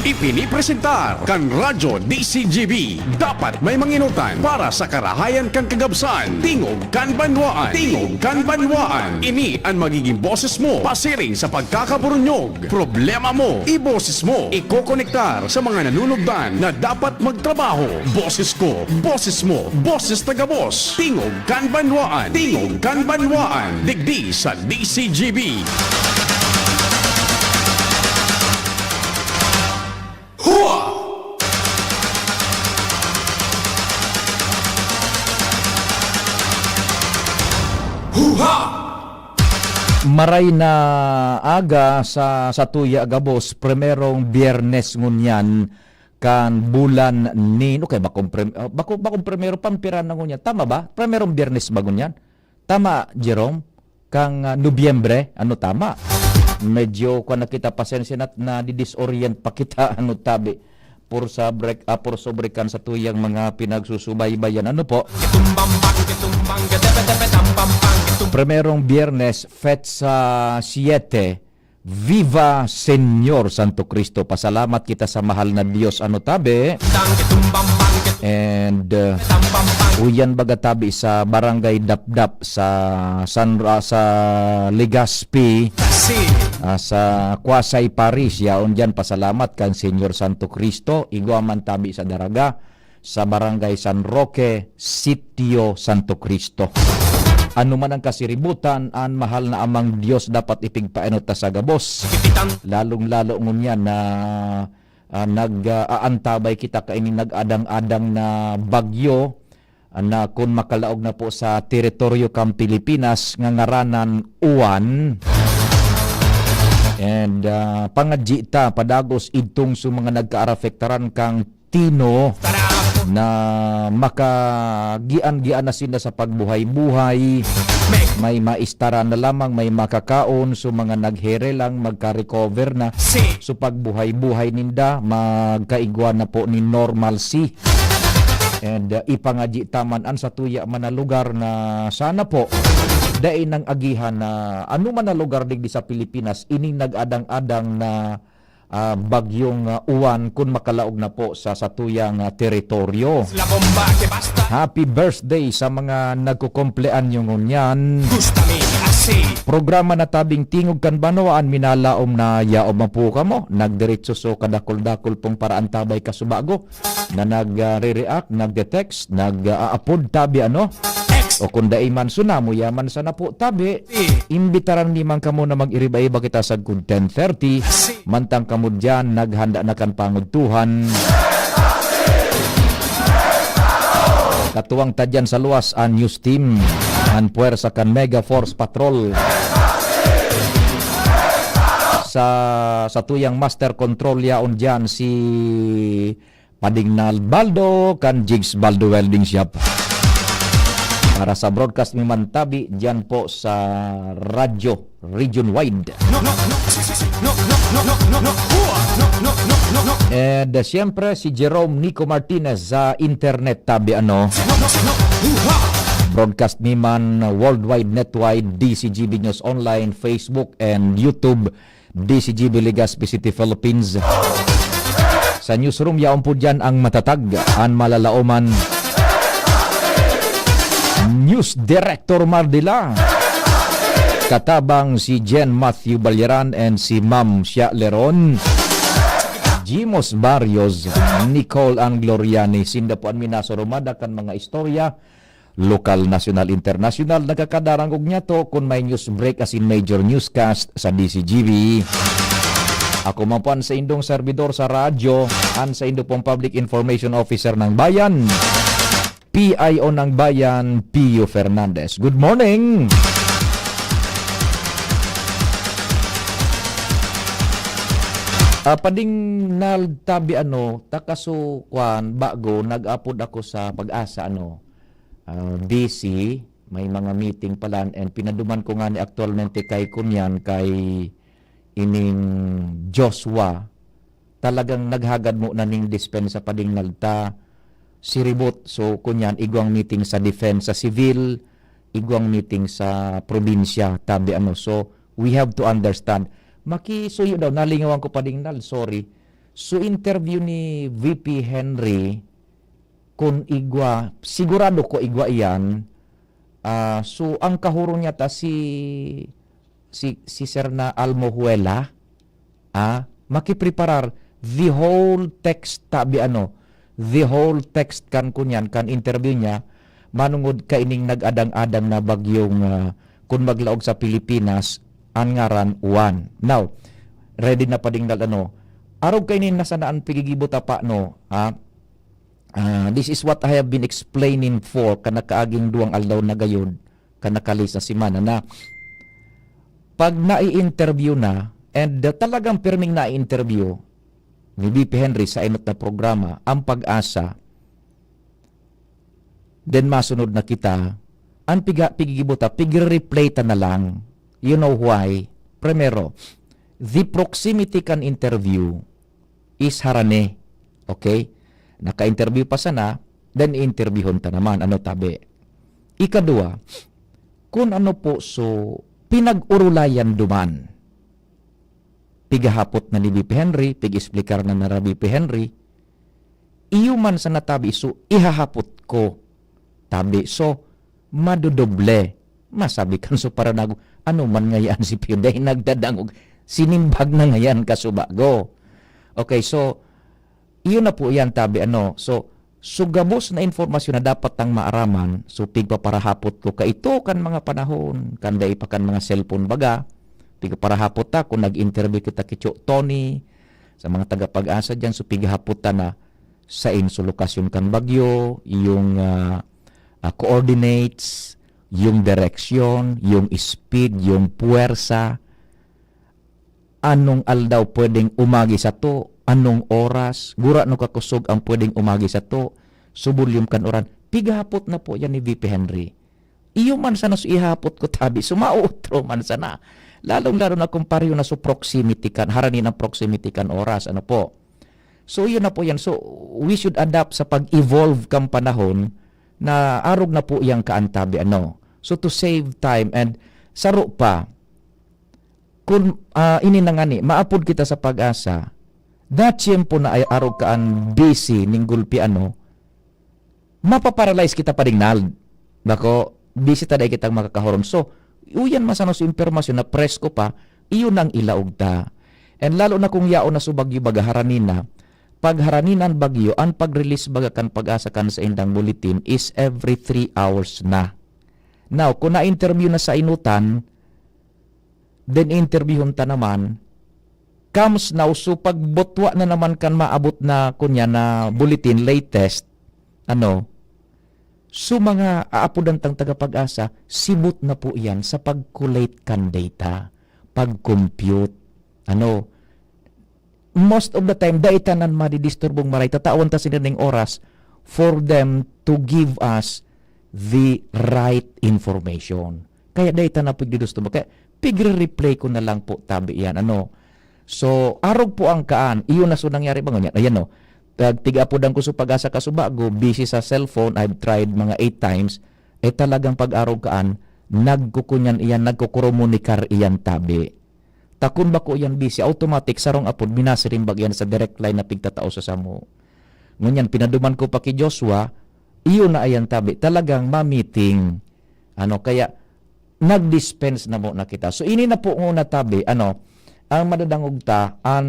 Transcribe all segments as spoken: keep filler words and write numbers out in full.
Ipinipresentar kan Radyo D C G B. Dapat may manginutan para sa karahayan kan kagabsan. Tingog kan banwaan. Tingog kan banwaan. Ini an magiging boses mo pasiring sa pagkakaburunyog. Problema mo, iboses mo. Ikokonektar sa mga nanunugdan na dapat magtrabaho. Boses ko, boses mo, boses ta gabos. Tingog kan banwaan. Tingog kan banwaan. Digdi sa D C G B. Hua! Huha! Maray na aga sa, sa tuya gabos, primerong Biyernes ngunyan kan bulan ni, no, kay bakong prem-, ah, bako-, bakong primero, pampira na ngunyan. Tama ba? Primerong Biyernes ba ngunyan? Tama, Jerome? Kang, ah, Nobyembre? Ano tama? Medyo, kung nakita, pasensya na, na-disorient pa kita, ano, tabi. Por sa break, ah, por sobre kan sa tuyang mga pinagsusubaybayan. Ano po? Primerong Biyernes, Fetsa siete. Viva Señor Santo Cristo. Pasalamat kita sa mahal na Dios. Ano tabi? And, uh, uyan baga tabi sa Barangay Dapdap sa San, ah, sa Legazpi, ah, sa Quasay Parish. Yaon diyan, pasalamat kan Señor Santo Cristo. Igwa man tabi sa Daraga, sa Barangay San Roque, Sitio Santo Cristo. Ano man ang kasiributan, an mahal na Amang Dios dapat ipigpaenot ta sa gabos. Lalong-lalo ngunyan na, ah, nag, ah, aantabay kita kaini nag-adang-adang na bagyo, ah, na kun makalaog na po sa teritoryo kan Pilipinas, ngangaranan Uwan. And, ah, pangadyi ta padagos idtong sa mga nagkaarapektaran kang Tino na makagian-gian na sinda sa pagbuhay-buhay. May maistaran na lamang, may makakaon. So, mga naghere lang, magka-recover na. So, pagbuhay-buhay ninda, magkaigwa na po ni normalcy. And, uh, ipangadyi ta man an satuya man na lugar na sana po dai nang agihan na ano man na lugar digdi sa Pilipinas, ining nag-adang-adang na, ah, bagyong, ah, Uwan kun makalaog na po sa satuyang, ah, teritoryo. Happy birthday sa mga nagkukumpleanyo ngunyan. Programa na tabing Tingog kan Banwaan, minalaom na yaon man po kamo. Nagdiretso so kadakul-dakul pong paraantabay kasubago na nag, ah, re-react, nagte-text, nag-aapod tabi, ano? O kung dai man, sunamo yaman sana po tabi. Imbitaran mi man kamo na mag-iriba-iba kita sagkod ten thirty. Mantang kamo diyan, naghanda na kan pangudtuhan. Katuwang ta diyan sa luwas an news team, an puwersa kan Mega Force Patrol. Sa, sa tuyang master control yaon diyan si Padingnal Baldo kan Jigs Baldo Welding Shop. Para sa broadcast mi man tabi diyan po sa radyo region wide. And, uh, siyempre, si Jerome Nico Martinez sa internet tabi, ano. Broadcast mi man worldwide, netwide, D C G B News Online, Facebook, and YouTube. D C G B Legazpi City, Philippines. Sa newsroom, yaon po diyan ang matatag, an malalaoman. News Director Mardila. Katabang si Jen Matthew Balyeran and si Ma'am Shia Leron. Jimos Barrios, Nicole Angloriani. Sinda po an minasurumada kan mga istorya lokal, nasyonal, internasyonal, nagkakadarangog niya to kun may news break asin major newscast sa D C G B. Ako man po an saindong serbidor sa radyo, an saindo pong Public Information Officer ng Bayan, P I O ng Bayan, Pio Fernandez. Good morning! Ah, Padingnal tabi, ano, takaso, kwan, bago, nag-apod ako sa Pag-asa, ano, ah, busy, may mga meeting pala, and pinaduman ko nga ni aktualmente kay kunyan, kay ining Joshua, talagang naghagad mo na ning dispensa Padingnal ta siribot. So, kunyan, igwang meeting sa defense, sa civil, igwang meeting sa probinsya, tabi ano. So, we have to understand. Makisuyo daw, nalingawan ko Padingnal, sorry. So, interview ni V P Henry, kun igwa, sigurado ko igwa iyan. Ah, so, ang kahuro niya ta si, si, si Sir na Almohuela, ah, makipreparar the whole text, tabi ano, the whole text kan kunyan, kan interview niya, manungod kaining nag-adang-adang na bagyong, ah, kun maglaog sa Pilipinas, an ngaran Juan. Now, ready na padingnal ano, arog kaini na sana an pigigibo ta pa, no, ha? Ah, this is what I have been explaining for kan nakaaging duwang aldaw na gayod, kan nakalis na semana na pag nai-interview na, and, uh, talagang pirming nai-interview ni V P Henry sa inot na programa, ang Pag-asa, then masunod na kita, ang piga-, pigigibo ta, pigre-replay ta na lang. You know why? Primero, the proximity kan interview is harani. Okay? Naka-interview pa sana, then interviewon ta naman. Ano tabi? Ikadua, kun ano po so pinag-urulayan duman. Pigahapot na ni V P Henry, pig-explicar na na V P Henry, iyo man sana tabi, so ihahapot ko. Tabi, so, madodoble. Masabi kan so paranago, ano man ngayan si Pio, dahil nagdadangog, sinimbag na ngayan kasubago. Okay, so, iyon na po yan, tabi, ano. So, so gabos na informasyon na dapat tang maaraman, so pigpaparahapot ko kaito kan mga panahon, kan dai pa kan mga cellphone baga, pigpaparahapot ta kung nag-interview kita ki Cho Tony, sa mga taga-Pag-asa diyan, so pighapot ta na sa insulokasyon kan bagyo, yung, ah, ah, coordinates, yung direksyon, yung speed, yung puwersa, anong aldaw pwedeng umagi sato, anong oras, gurano kakosog ang pwedeng umagi sato, so volume kan uran. Pighapot na po yan ni V P Henry. Iyo man sana so ihapot ko tabi, so mautro man sana. Lalong-lalo na kung pareho na so proximity kan, harani ng proximity kan oras, ano po. So, yun na po yan. So, we should adapt sa pag-evolve kang panahon na arog na po yang kaantabi, ano. So, to save time and saro pa, kun, ah, ini na ngani, maapod kita sa Pag-asa, na tiyempo na ay arog kaan busy ning gulpi, ano, mapaparalyze kita padingnal. Bako, busy ta dai kitang makakahoron. So, uyan masanos impormasyon na presko pa, iyon ang ilaog ta. And lalo na kung yaon na so bagyo baga harani na, pag harani na an bagyo, ang pag-release baga kan Pag-asa kan saindang bulletin is every three hours na. Now, kung na-interview na sa inutan, then interviewon ta naman, comes now, so pagbutwa na naman kan maabot na, kunya na bulletin, latest, ano, so mga aapodan tang taga-Pag-asa, sibot na po yan sa pag-collate kan data, pag-compute, ano, most of the time, dai ta nan madidisturbong maray, tatawan ta sila ning oras for them to give us the right information. Kaya dai ta na pigdidisturbo. Kaya pigre-replay ko na lang po tabi yan. Ano? So, arog po ang kaan. Iyon na so nangyari ba ngunyan? Ayan, no? Tag-, tigapodan ko sa Pag-asa kasubago, busy sa cellphone, I've tried mga eight times. Eh, talagang pag-arog kaan, nagkukunyan iyan, nagkukuromunikar iyan tabi. Ta kun bako iyan busy, automatic, sarong apod, minasirimbag iyan sa direct line na pigtatao sa samo. Ngunyan, pinaduman ko pa ki Joshua, iyo na ayan tabi, talagang ma-meeting. Ano, kaya, nag-dispense na muna kita. So, ini na po nguna tabi, ano, ang madadangog ta, ang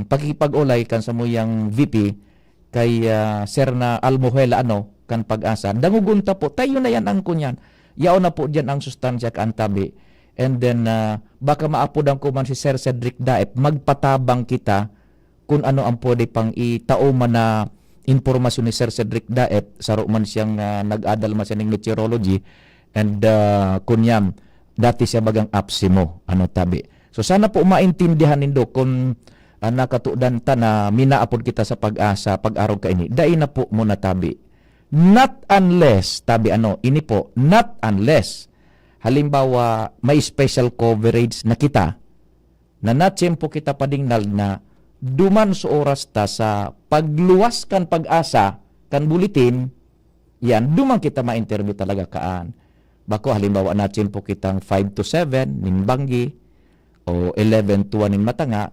pakikipag-olay kan samuyang V P, kay, ah, Sir na Almohuela, ano, kan Pag-asa. Dangogon ta po, tayo na yan ang kunyan. Yaon na po diyan ang sustansya kan tabi. And then, ah, baka maapodan ko man si Sir Cedric Daep, magpatabang kita kung ano ang pwede pang itao man na impormasyon ni Sir Cedric Daep, saro man siyang, ah, nag-adal man siya ning meteorology, and, ah, kunyan, dati siya bagang APSEMO, ano, tabi. So, sana po maintindihan nindo kung, ah, nakatudan ta na minaapod kita sa Pag-asa, pag-arog kaini. Dai na po muna tabi. Not unless, tabi ano, ini po, not unless, halimbawa, may special coverage na kita, na natiyempo kita padingnal na duman sa oras ta sa pagluwas kan Pag-asa, kan bulletin, yan, duman kita ma-interview talaga kaan. Bako, halimbawa, natiyempo kitang five to seven nin banggi, o eleven to one nin matanga,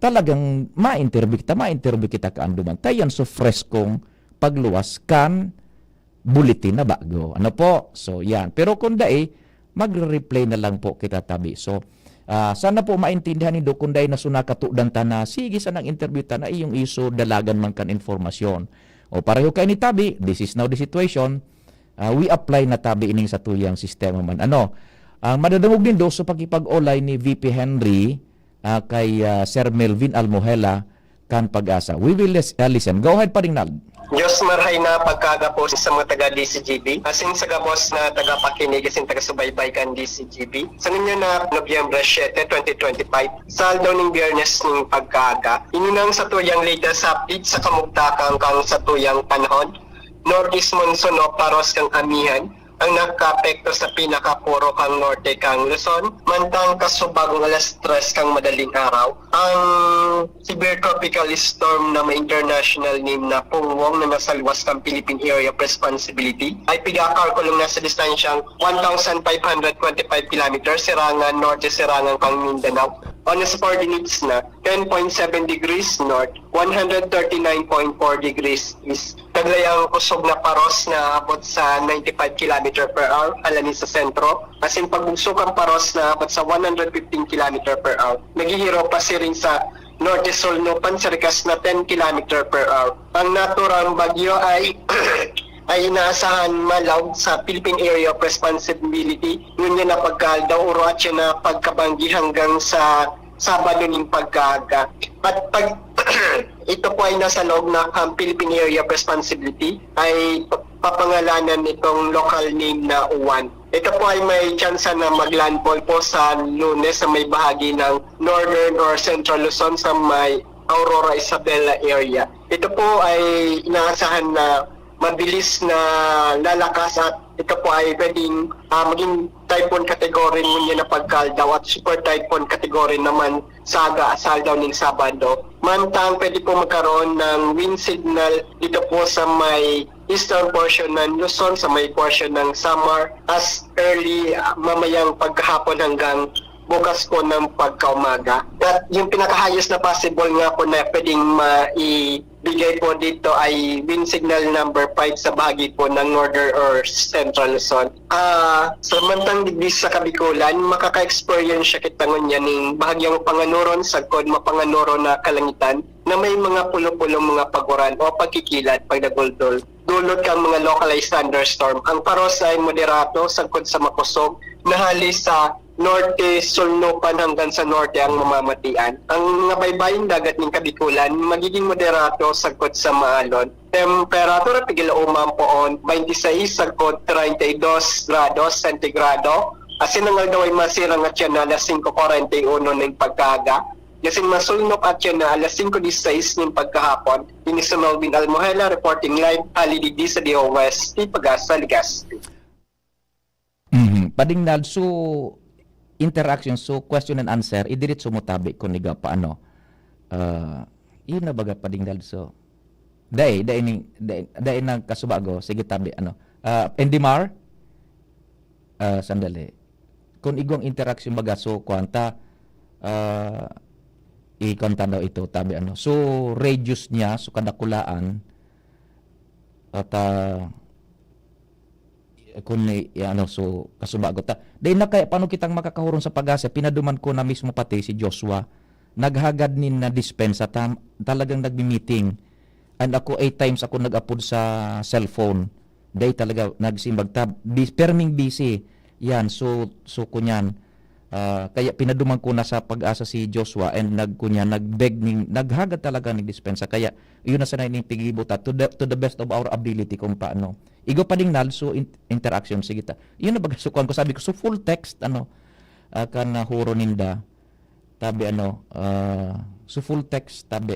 talagang ma-interview kita, ma-interview kita kaanduman. Kaya yan, so freskong pagluwas kan bulletin na bago. Ano po? So, yan. Pero kung dai, magre-reply na lang po kita, tabi. So, ah, sana po maintindihan nindo kung dai na so nakatudan ta na, sige, sanang interview ta na iyong iso, dalagan man kan informasyon. O pareho kayo ni tabi, this is now the situation. Ah, we apply na tabi ining sa tuyang sistema man. Ano? Ang madadangog nindo sa pakipag-olay ni V P Henry, ah, kay, ah, Sir Melvin Almohela kan Pag-asa. We will lis-, ah, listen. Go ahead, Paring Nald. Diyos marhay na pagkaga po sa mga taga D C G B, asin sa gabos na tagapakinig, asin taga-subaybay kan D C G B. Sa ninyo na Nobyembre siete, twenty twenty-five, sa aldaw ning Biyernes ning pagkaaga, ini nang sa tuyang latest update sa kamugtakan kan sa tuyang panahon. Northeast monsoon o paros kan amihan, ang nakaapekto sa pinakapuro kan norte kan Luzon, mantang kasubag ng alas tres kan madaling araw. Ang severe tropical storm na may international name na Pungwong na nasa luwas kan Philippine Area of Responsibility ay pigakalkulong na sa distansyang one thousand five hundred twenty-five kilometers, sirangan norte, sirangan kan Mindanao, o nasa coordinates na ten point seven degrees north, one hundred thirty-nine point four degrees east. Taglay ang kusog na paros na abot sa ninety-five kilometer per hour, halani sa sentro, asin pagbugso kan paros na abot sa one hundred fifteen kilometer per hour. Naghihiro pasiring sa norte-sulnupan sa rikas na ten kilometer per hour. Ang naturang bagyo ay ay inaasahan malaog sa Philippine Area of Responsibility, ngunyan na pagkaaldaw, oro at siya na pagkabanggi hanggang sa Sabado ning pagkaaga. At pag ito po ay nasa loob na ang Philippine Area of Responsibility, ay p-, papangalanan itong local name na Uwan. Ito po ay may tsansa na maglandfall po sa Lunes sa may bahagi ng Northern or Central Luzon sa may Aurora Isabela area. Ito po ay inaasahan na mabilis na lalakas at ito po ay pwedeng, ah, maging typhoon category ngunyan na pagkaaldaw at super typhoon category naman sa aga sa aldaw ning Sabado. Mantang pwede po magkaroon ng wind signal dito po sa may eastern portion ng Luzon, sa may portion ng Samar, as early, ah, mamayang pagkahapon hanggang bukas po ng pagkaumaga. At yung pinaka-highest na possible nga po na pwedeng maibigay po dito ay wind signal number five sa bahagi po ng Northern or Central Luzon. Ah, samantang digdi sa Kabikulan, makaka-experience siya kita ngunyan ning bahagyang panganuron sagkod mapanganuron na kalangitan na may mga pulo-pulong mga paguran o pagkikilat, pagdaguldol, dulot kan mga localized thunderstorm. Ang paros ay moderato sagkod sa makusog na hali sa norte, sulnupan hanggang sa norte ang mamamatian. Ang mga baybayong dagat ning Kabikulan magiging moderato sagkod sa maalon. Temperatura pigil uman poon, twenty-six sagkod treinta y dos grados sentigrado. Asin ang aldaw ay masirang at yan na alas singko kwarenta y uno ning pagkaaga. Asin masulnop at yan na alas singko disisais ning pagkahapon. Ini si Melvin Almohela reporting live, hali digdi sa D O S T Pag-asa, Legazpi. Mhm. Padingnal, so, interaction, so, question and answer, idiritso mo tabi kun iga pa, ano. Ah, yun na baga, Padingnal, so, dai, dai ning, dai, dai nang kasubago, sige tabi, ano. Ah, Endimar? Ah, sandali. Kun igwang interaction baga, so, kuwan ta, ah, ikanta daw ito, tabi, ano. So, radius niya, so, kadakulaan, at, ah, kun i-, i-, ano, so, kasubago ta. Dai na kaya, paano kitang makakahuron sa Pag-asa? Pinaduman ko na mismo pati si Joshua. Naghagad nin na dispensa, tam-, talagang nagmi-meeting. And ako, eight times ako nag-apod sa cellphone. Dai talaga nagsimbag ta. Bis-, perming busy. Yan, so, so kunyan. Ah, kaya pinaduman ko na sa Pag-asa si Joshua and nag-, kunyan, nag-beg ning, naghagad talaga ning dispensa. Kaya, yun na sana ining piggibo ta to the, to the best of our ability kung paano. Igwa pa ding nalso in-, interaction, sige ta. Yun na baga, so, kuwan ko, sabi ko, so full text, ano, ah, kan, ah, huro ninda. Tabi, ano, ah, so full text, tabi.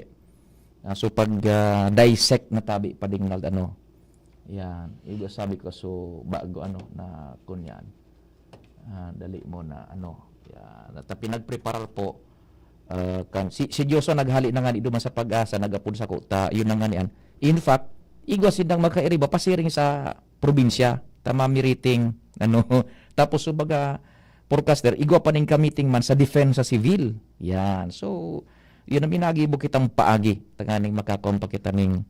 Ah, so pag, ah, dissect na tabi, Padingnal, ano. Yan. Igwa sabi ko, so bago, ano, na kunyan. Ah, dali mo na, ano. Yan. At pinagpreparar po, ah, kan, si, si Joshua naghali na nga ni duman sa Pag-asa, nag-apod sa kuta, yun na nga niyan. In fact, igwa sindang magkairiba, pasiring sa probinsya, ta mamiriting, ano. Tapos, so baga, forecaster, igwa pa ning kamiting man sa depensa civil. Yan. So, Yun ang minagibo kitang paagi, tanganing makakuha pa kita ning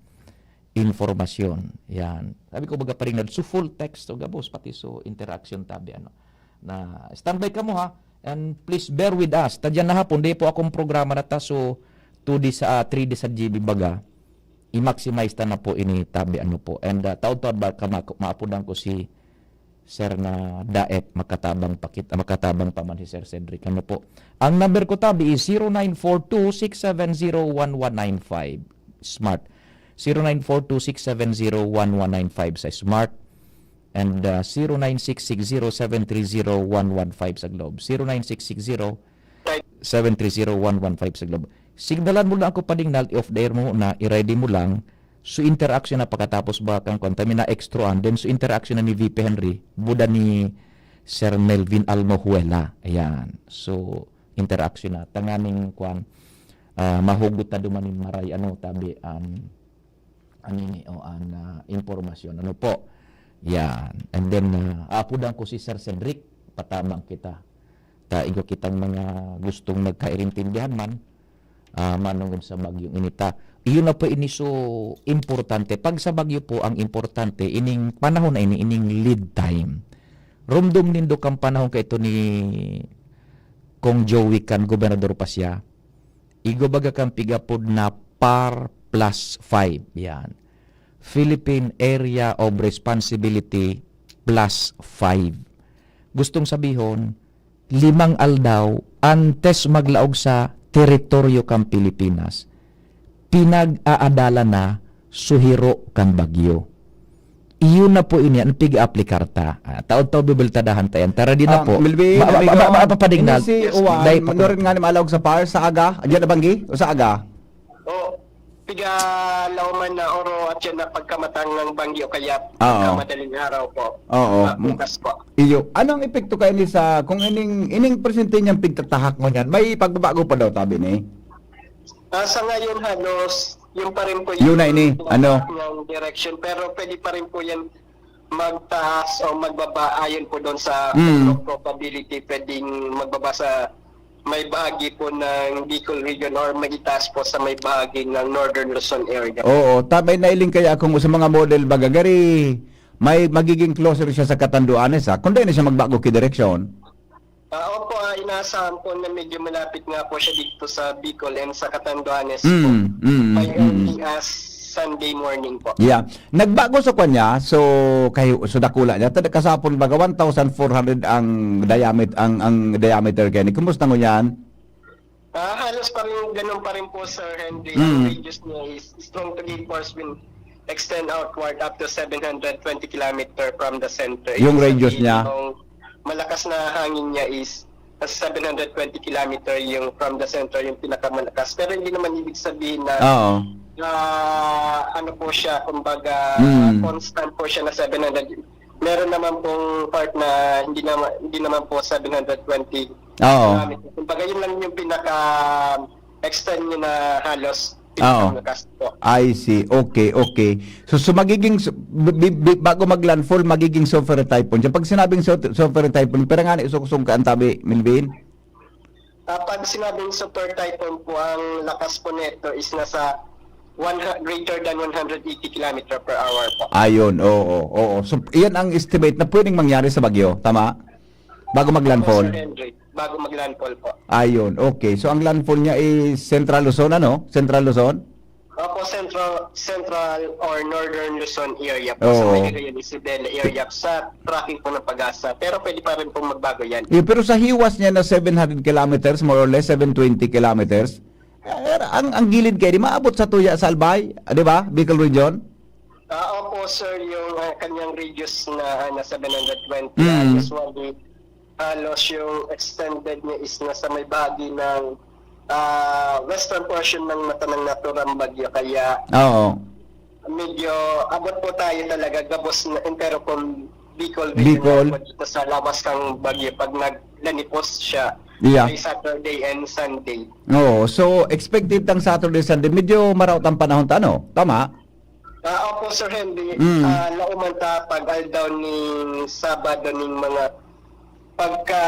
impormasyon. Yan. Sabi ko, baga pa rin, so full text, so gabos, pati so interaction tabi, ano, na standby kamo, ha? And please bear with us. Tadyan na hapon, di po akong programa na ta, so two D sa, ah, three D sa G B baga. I-maximize ta na po ini tabi, ano po. And, ah, taon-taon ba ka ma-, maapudan ko si Sir na Daet, makatabang pa kit-, makatabang pa man si Sir Cedric. Ano po? Ang number ko tabi is zero nine four two six seven zero one one nine five. Smart. Zero nine four two six seven zero one one nine five sa Smart. And, uh, zero nine six six zero seven three zero one one five sa Globe. Zero nine six six zero seven three zero one one five sa Globe. Signalan mo lang ako, Pading Nal, off the air mo na, i-ready mo lang. So, interaction na pagkatapos ba kang kwan, kami na extroan. Then, so, interaction na ni V P Henry, buda ni Sir Melvin Almojuela. Ayan. So, interaction na. Tanganing kwan, ah, mahugot ta duman nin maray, ano, tabi, um, ano ini, o, an, ah, impormasyon. Ano po? Yan. And then, ah, aapudan ko si Sir Cedric, patabang kita. Ta, igwa kitang mga gustong magkairintindihan man, ah, manongod sa bagyong ini ta. Iyon na po ini so importante. Pag sa bagyo po, ang importante, ining panahon na ini, ining lead time. Rumdom nindo kang panahon kaito ni Kong Joey kan gobernador pa siya. Igwa baga kan pig-apod na PAR plus five. Yan. Philippine Area of Responsibility plus five. Gustong sabihon, limang aldaw antes maglaog sa teritoryo kan Pilipinas, pinag-aadalan na so hiro kan bagyo. Iyon na po ini an pig-aaplikar ta. Ah, taon-taon bibultadahan ta yan. Tara, di na Ah, po. Melvin, Ma-, ma-, amigo, ma-, ma-, mapapading ini na. Si Juan, Dai pa po. Manorin nga ni malaog sa PAR sa aga. Diyan na banggi? O sa aga? O, piga lauman na oro at yan na pagkamatang ng banggi o kaya Oo. pagkamadaling araw po. Oo. Ah, bukas po. Iyo, anong epekto kayo ni sa, kung ining, ining presente niyang pigtatahak mo niyan, may pagbabago pa daw, tabi ni? Ah, sa ngayon, halos, yun pa rin po Yun na yung ini, ano? ng direction. Pero pwede pa rin po yan magtaas o magbaba ayon po doon sa Mm. probability. Pwedeng magbaba sa may bahagi po ng Bicol region or mag-itaas po sa may bahagi ng Northern Luzon area. Oo, ta-, may nailing kaya akong sa mga model baga, gari, may magiging closer siya sa Catanduanes, ha? Kung di na siya magbago ki direksyon. Ah, opo, ah, inaasahan po na medyo malapit nga po siya dito sa Bicol and sa Catanduanes po. Mm, mm, By mm. early as Sunday morning po. Yeah. Nagbago sa kanya, so, kay, so dakula niya, tada kasapon baga one thousand four hundred ang diamet-, ang, ang diameter kaya ni. Kumusta ngunyan? Ah, halos pa rin, ganun pa rin po, Sir Henry. Ang Mm. radius niya is strong to gale force wind extend outward up to seven hundred twenty kilometer from the center. Yung Ibig radius sabihin, niya? yung malakas na hangin niya is seven hundred twenty kilometer yung from the center, yung pinakamalakas. Pero hindi naman ibig sabihin na, Oo. ah, ano po siya, kumbaga, Mm. constant po siya na seven hundred. Meron naman pong part na hindi naman, hindi naman po seven hundred twenty Oo. kilometer. Kumbaga, yun lang yung pinaka-extend niya na halos Oo. pinakamalakas po. I see. Okay, okay. So, so magiging, so, bi-, bi-, bago mag-landfall, magiging super typhoon siya. Pag sinabing su-, super typhoon, pero nga, isuksong ka, ang tabi, Melvin? Ah, pag sinabing super typhoon po, ang lakas po nito is nasa one hu-, greater than one hundred eighty kilometer per hour po. Ayun, oo, oo. So, iyan ang estimate na pwedeng mangyari sa bagyo, tama? Bago mag-landfall? Opo, Sir Henry. Bago mag-landfall po. Ayun, okay. So, ang landfall niya is Central Luzon, ano? Central Luzon? Opo, Central, Central or Northern Luzon area po. Sa Oo. may Cagayan, Isabela area, sa tracking po ng PAGASA. Pero pwede pa rin pong magbago yan. Yeah, pero sa hiwas niya na seven hundred kilometers, more or less, seven twenty kilometers, eh, ang, ang gilid kayo, di maabot sa Tuya sa Albay, ah, di ba? Bicol Region? Ah, opo, sir, yung, ah, kanyang radius na, ah, na seven hundred twenty, Mm. ah, usually, halos yung extended niya is nasa may bahagi ng, ah, western portion ng mata ng naturang bagyo. Kaya Oo. medyo abot po tayo talaga, gabos na entero kong Bicol Region Bicol. po dito sa lawas ng bagyo pag naglanipos siya Yeah. by Saturday and Sunday. Oo. So, expected tang Saturday, Sunday, medyo maraot ang panahon ta, ano? Tama? Ah, opo, Sir Henry. Mm. Ah, lauman ta pag aldaw ning Sabado ning mga pagka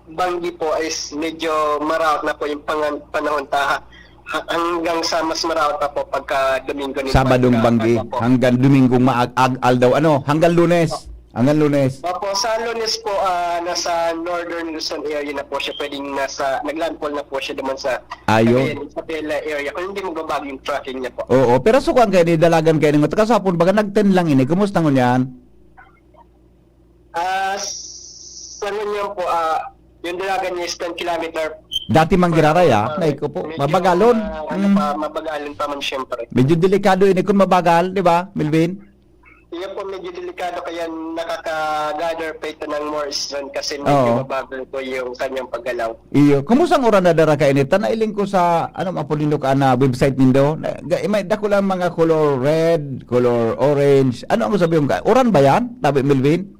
Banggi po is medyo maraot na po yung pangan-, panahon ta, ha-, hanggang sa mas maraot pa po pagka Domingo ni Sabadong pagka-, Banggi pagka po. Hanggang Domingong maag-, ag-, aldaw, ano, hanggang Lunes. Hanggang Lunes. Opo, sa Lunes po, ah, nasa Northern Luzon area na po siya. Pwedeng nasa, naglandfall na po siya naman sa Ayun. Cagayan, Isabela area. Kung hindi magbabago yung tracking niya po. Oo, pero sukuan kayo ni dalagan kayo ng kasapon, baga nag-ten lang ini. Kumusta ngunyan? Ah, s-, sa ngunyan po, ah, yung dalagan niya is ten kilometer. Dati mang giraray, ah. Ah, Naiko po, medyo, mabagalon. ah, ano Mm. pa, mabagalon pa man, syempre. Medyo delikado ini kung mabagal, di ba, Melvin? Iya po, medyo delikado kaya nakaka-gather pa ito ng more strength kasi medyo Oo. mabagal po yung kanyang paggalaw. Iyo. Kumusta ang uran na dara kainit? Nailing ko sa, ano, mapulindo ka na website nindo. Na, ga-, may dako lang mga color red, color orange. Ano ang sabi mo? Uran ba yan? Tabi, Melvin?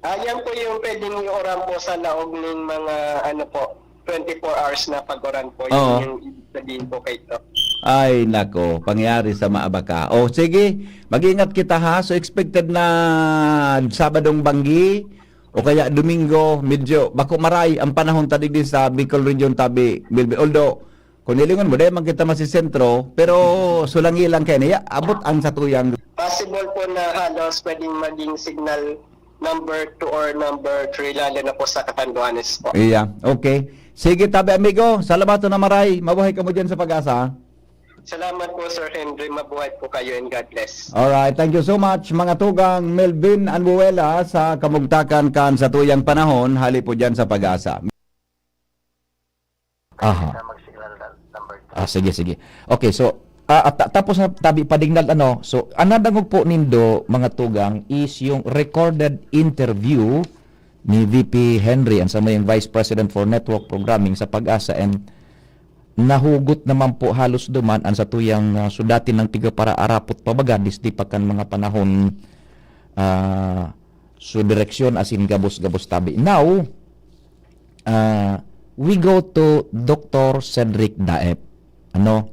Ah, yan po yung pwedeng iuran po sa laog ng mga, ano po, twenty-four hours na pag-uran po. Yun Oo. yung ibig sabihin po kay ito. Ay, nako. Pangyari sa maabaka. O, sige. Mag-ingat kita, ha. So, expected na Sabadong Banggi o kaya Domingo, medyo bako maray ang panahon ta digdi sa Bicol Region, tabi, Melvin. Although, kung nilingon mo, dahil man kita masisentro, pero sulangi lang kayo niya, abot ang satuyang. Possible po na halos pwedeng maging signal number two or number three, lalo na po sa Catanduanes po. Iya, okay. Sige, tabi, amigo. Salamat na maray. Mabuhay ka mo dyan sa Pag-asa. Salamat po, Sir Henry. Mabuhay po kayo and God bless. Alright, thank you so much, mga tugang. Melvin Anbuela sa Kamugtakan kan satuyang panahon, hali po dyan sa Pag-asa. Aha. Ah, sige, sige. Okay, so, ah, at ta-, tapos na tabi padignal, ano, so, ang nadangog po nindo, mga tugang, is yung recorded interview ni V P Henry, ang samayang Vice President for Network Programming sa Pag-asa, and nahugot naman po halos duman ang satuyang, ah, sudati ng tiga para arapot pa baga, disdi pa kan mga panahon, ah, so direksyon asin gabos-gabos tabi. Now, ah, we go to Doctor Cedric Daep. Ano?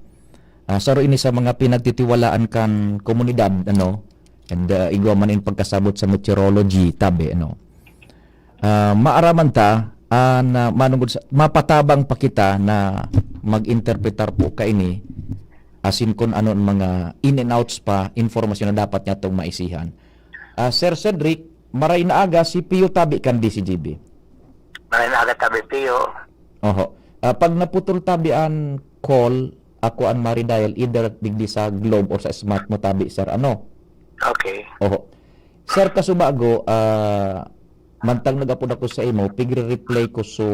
Ah, saro ini sa mga pinagtitiwalaan kan komunidad, ano? And, ah, igwa man in pagkasabot sa meteorology, tabi, ano? Ah, maaraman ta, ah, na manungod sa, mapatabang pa kita na mag-interpretar po kaini, asin kun ano ang mga in and outs pa, impormasyon na dapat niya itong maisihan. Ah, Sir Cedric, maray na aga, si Pio tabi kan D C G B. Maray na aga tabi, Pio. Oho. Ah, pag naputol tabi an call, ako an maridial either digdi sa Globe or sa Smart mo tabi, sir. Ano? Okay. Oho. Sir, kasubago, ah, mantang nag-apod ako sa imo, pigre-replay ko so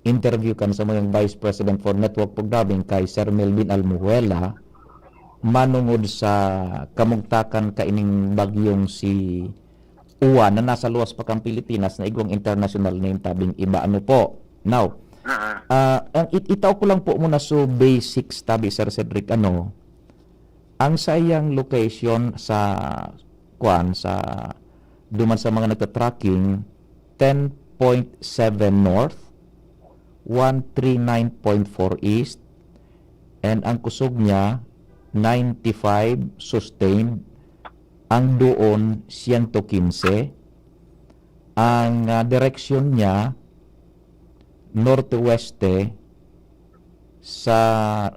interview kan samuyang Vice President for Network Programming kay Sir Melvin Almuhuela, manungod sa kamugtakan kaining bagyong si Uwan na nasa luwas pa kan Pilipinas na igwang international name tabing iba. Ano po? Now, Mm. ah, ang it-, itao ko lang po muna so basics tabi, Sir Cedric, ano, ang saiyang location sa, kuwan, sa, duman sa mga nagta-tracking, ten point seven north, one three nine point four east, and ang kusog niya, ninety-five sustained, ang doon, siyento kinse, ang, ah, direksyon niya, norte-weste, sa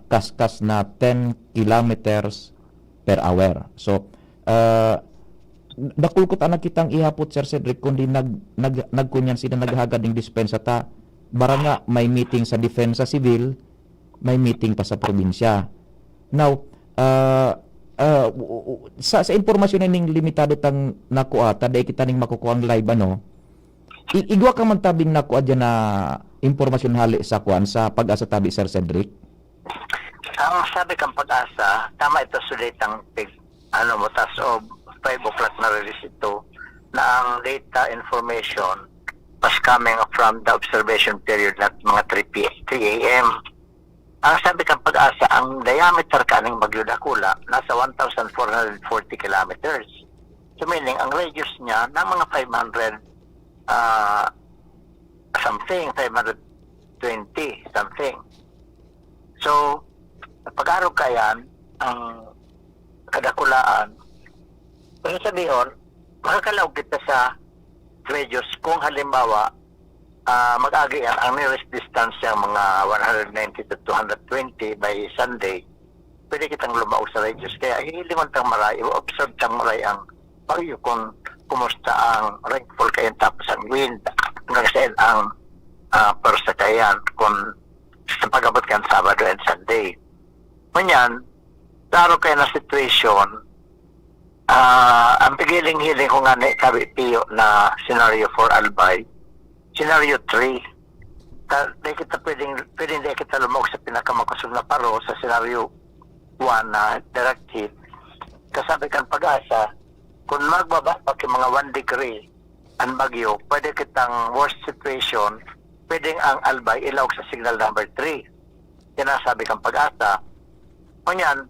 kaskas na ten kilometers per hour. So, ah, dakul ko ta nakitang ihapot, Sir Cedric, kundi nag-, nag-, nagkunyan sila, naghagad ning dispensa ta. Baranga, may meeting sa Depensa Sibil, may meeting pa sa probinsya. Now, ah, ah, u-, u-, sa, sa impormasyon na ning limitado tang nakuha, ta dai kita ning makukuha ang live, ano, I-, igwa ka man tabing nakua diyan na impormasyon hali sa kwan, sa Pag-asa tabi, Sir Cedric? Ang sabi kang Pag-asa, tama ito sa datang pig-, ano mo, tas of five o'clock na release ito, na ang data information was coming from the observation period, not mga three P, three A M. Ang sabi kang Pag-asa, ang diameter kaning Bagyo Dakula nasa one thousand four hundred forty kilometers. So meaning, ang radius niya na mga five hundred, ah, something, five hundred twenty something. So, pag-arog ka yan, ang kadakulaan, kung sabihon, makakalaog kita sa radius kung halimbawa, ah, mag-agi yan, ang nearest distance niya mga one hundred ninety to two hundred twenty by Sunday, pwede kitang lumaog sa radius. Kaya hihilingon tang maray, i-observe tang maray ang bagyo kung kumusta ang rainfall kayan tapos ang wind hanggang saan ang, ah, pwersa kayan kung sa pag-abot kan Sabado and Sunday. Ngunyan, klaro kayo na situation, ah, ang pigiling-hiling ko nga ni Kabi Pio na scenario for Albay, scenario three. Ta, di kita pwedeng, pwedeng di kita lumog sa pinakamakosog na paro sa scenario one na directive. Kasabi kan Pag-asa, kung magbaba pa ki mga one degree ang bagyo, pwede kitang worst situation, pwedeng ang Albay ilaog sa signal number three. Yan ang sabi kan Pag-asa. Ngunyan,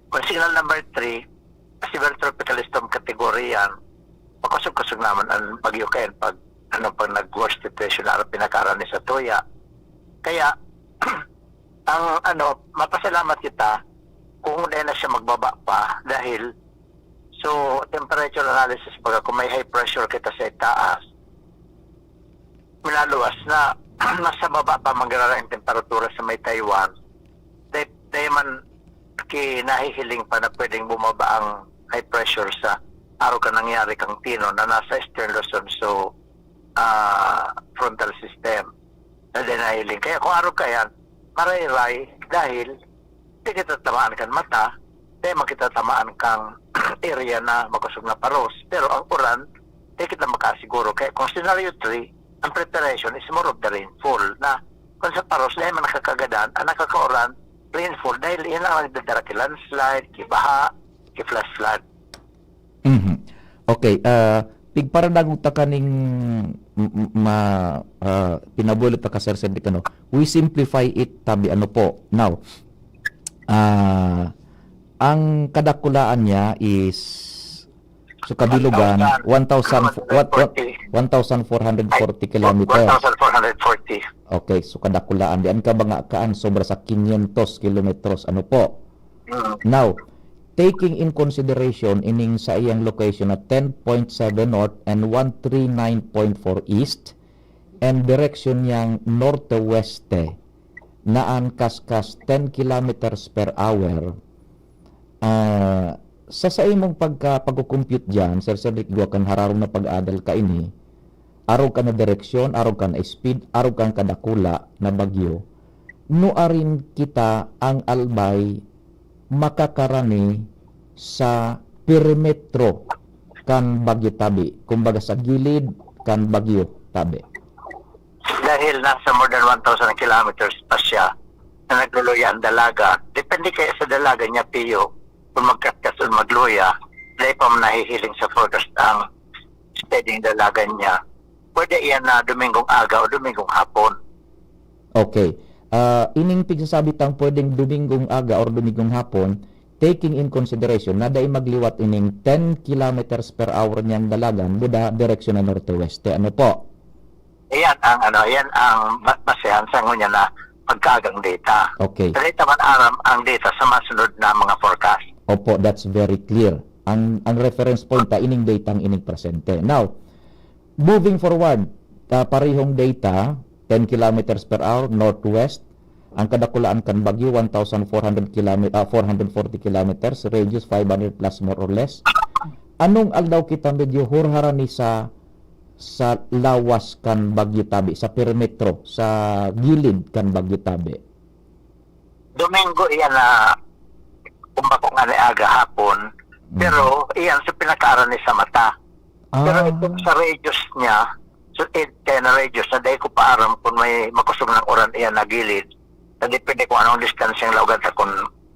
kung signal number three, severe tropical storm category yan, makosog-kosog naman ang bagyo kayan pag, ano, pag nag-worst situation na pinakaarani sa tuya. Kaya, ang, ano, mapasalamat kita kung dahil na siya magbaba pa dahil so temperature analysis, baga kung may high pressure kita sa itaas, minaluwas na mas sa baba pa magrara ang temperatura sa may Taiwan, dahil, dahil man kinahihiling pa na pwedeng bumaba ang high pressure sa araw ka nangyari kang Tino na nasa Eastern Luzon. So, ah, frontal system na dinahiling. Kaya kung araw ka yan, marayray dahil di kita tamaan kan mata, di man kita tamaan kang area na makosog na paros. Pero ang uran, di kita makasiguro. Kaya kung scenario three, ang preparation is more of the rainfall na kung sa paros, dahil man nakakagadan, ang nakakauran, rainfall, dahil yan ang nagdadara ki landslide, ki baha, ki flash flood. Mhm. Okay, ah, pigparadagog ta kaning m- m- ma ah, pinabuelo ta ka, Sir Cedric, ano? We simplify it, tabi, ano po. Now, ah, ang kadakulaan niya is, so, kabilugan, one thousand, what, what, one thousand four hundred forty kilometers. one thousand four hundred forty. Okay, so kadakulaan. Di an ka ba nga kaan sobra sa quinientos kilometros, ano po? Mm. Now, taking in consideration ining saiyang location na ten point seven north and one three nine point four east, and direksyon niyang norte-weste na an kaskas ten kilometers per hour, ah, sa saimong pagka-, pagko-compute diyan, Sir Cedric, igwa kan hararom na pag-adal kaini, arog kan direksyon, arog kan speed, arog kan kadakula na bagyo, nuarin kita an Albay makakarani sa perimetro kan bagyo tabi, kumbaga sa gilid kan bagyo tabi. Dahil nasa more than one thousand kilometers pa siya na nagluluya ang dalaga, depende kaya sa dalaga niya, Pio, kung magkaskas o magluya, dahil pa man nahihiling sa forecast ang steady dalaga niya. Pwede iyan na Domingong aga o Domingong hapon. Okay. Ah, ining pigsasabi tang pwedeng Domingong aga or Domingong hapon, taking in consideration na dai magliwat ining ten kilometers per hour niyang dalagan buda direksyon na norte-weste. Ano po? Iyan ang, ano, iyan ang ba- basehan sa ngunyan na pagkaagang data. Okay. Dali ta man aram ang data sa masunod na mga forecast. Opo, that's very clear. Ang ang reference point ta ining data ang ining presente. Now, moving forward, ah, parehong data, ten kilometers per hour northwest, ang kadakulaan kan bagyo one thousand four hundred kilometer, ah, four hundred forty kilometers, radius five hundred plus more or less. Anong aldaw kita medyo hurharani sa sa lawas kan bagyo tabi, sa perimetro, sa gilid kan bagyo tabi? Domingo iyan na, kumbaga nga ni aga hapon, pero iyan sa pinakaaran ni sa mata. Pero Ah, itong sa radius niya, so it, kaya na radius, na dahil ko pa aram kung may makusog ng uran iyan na gilid, na depende kung anong distansya ang laugan sa kung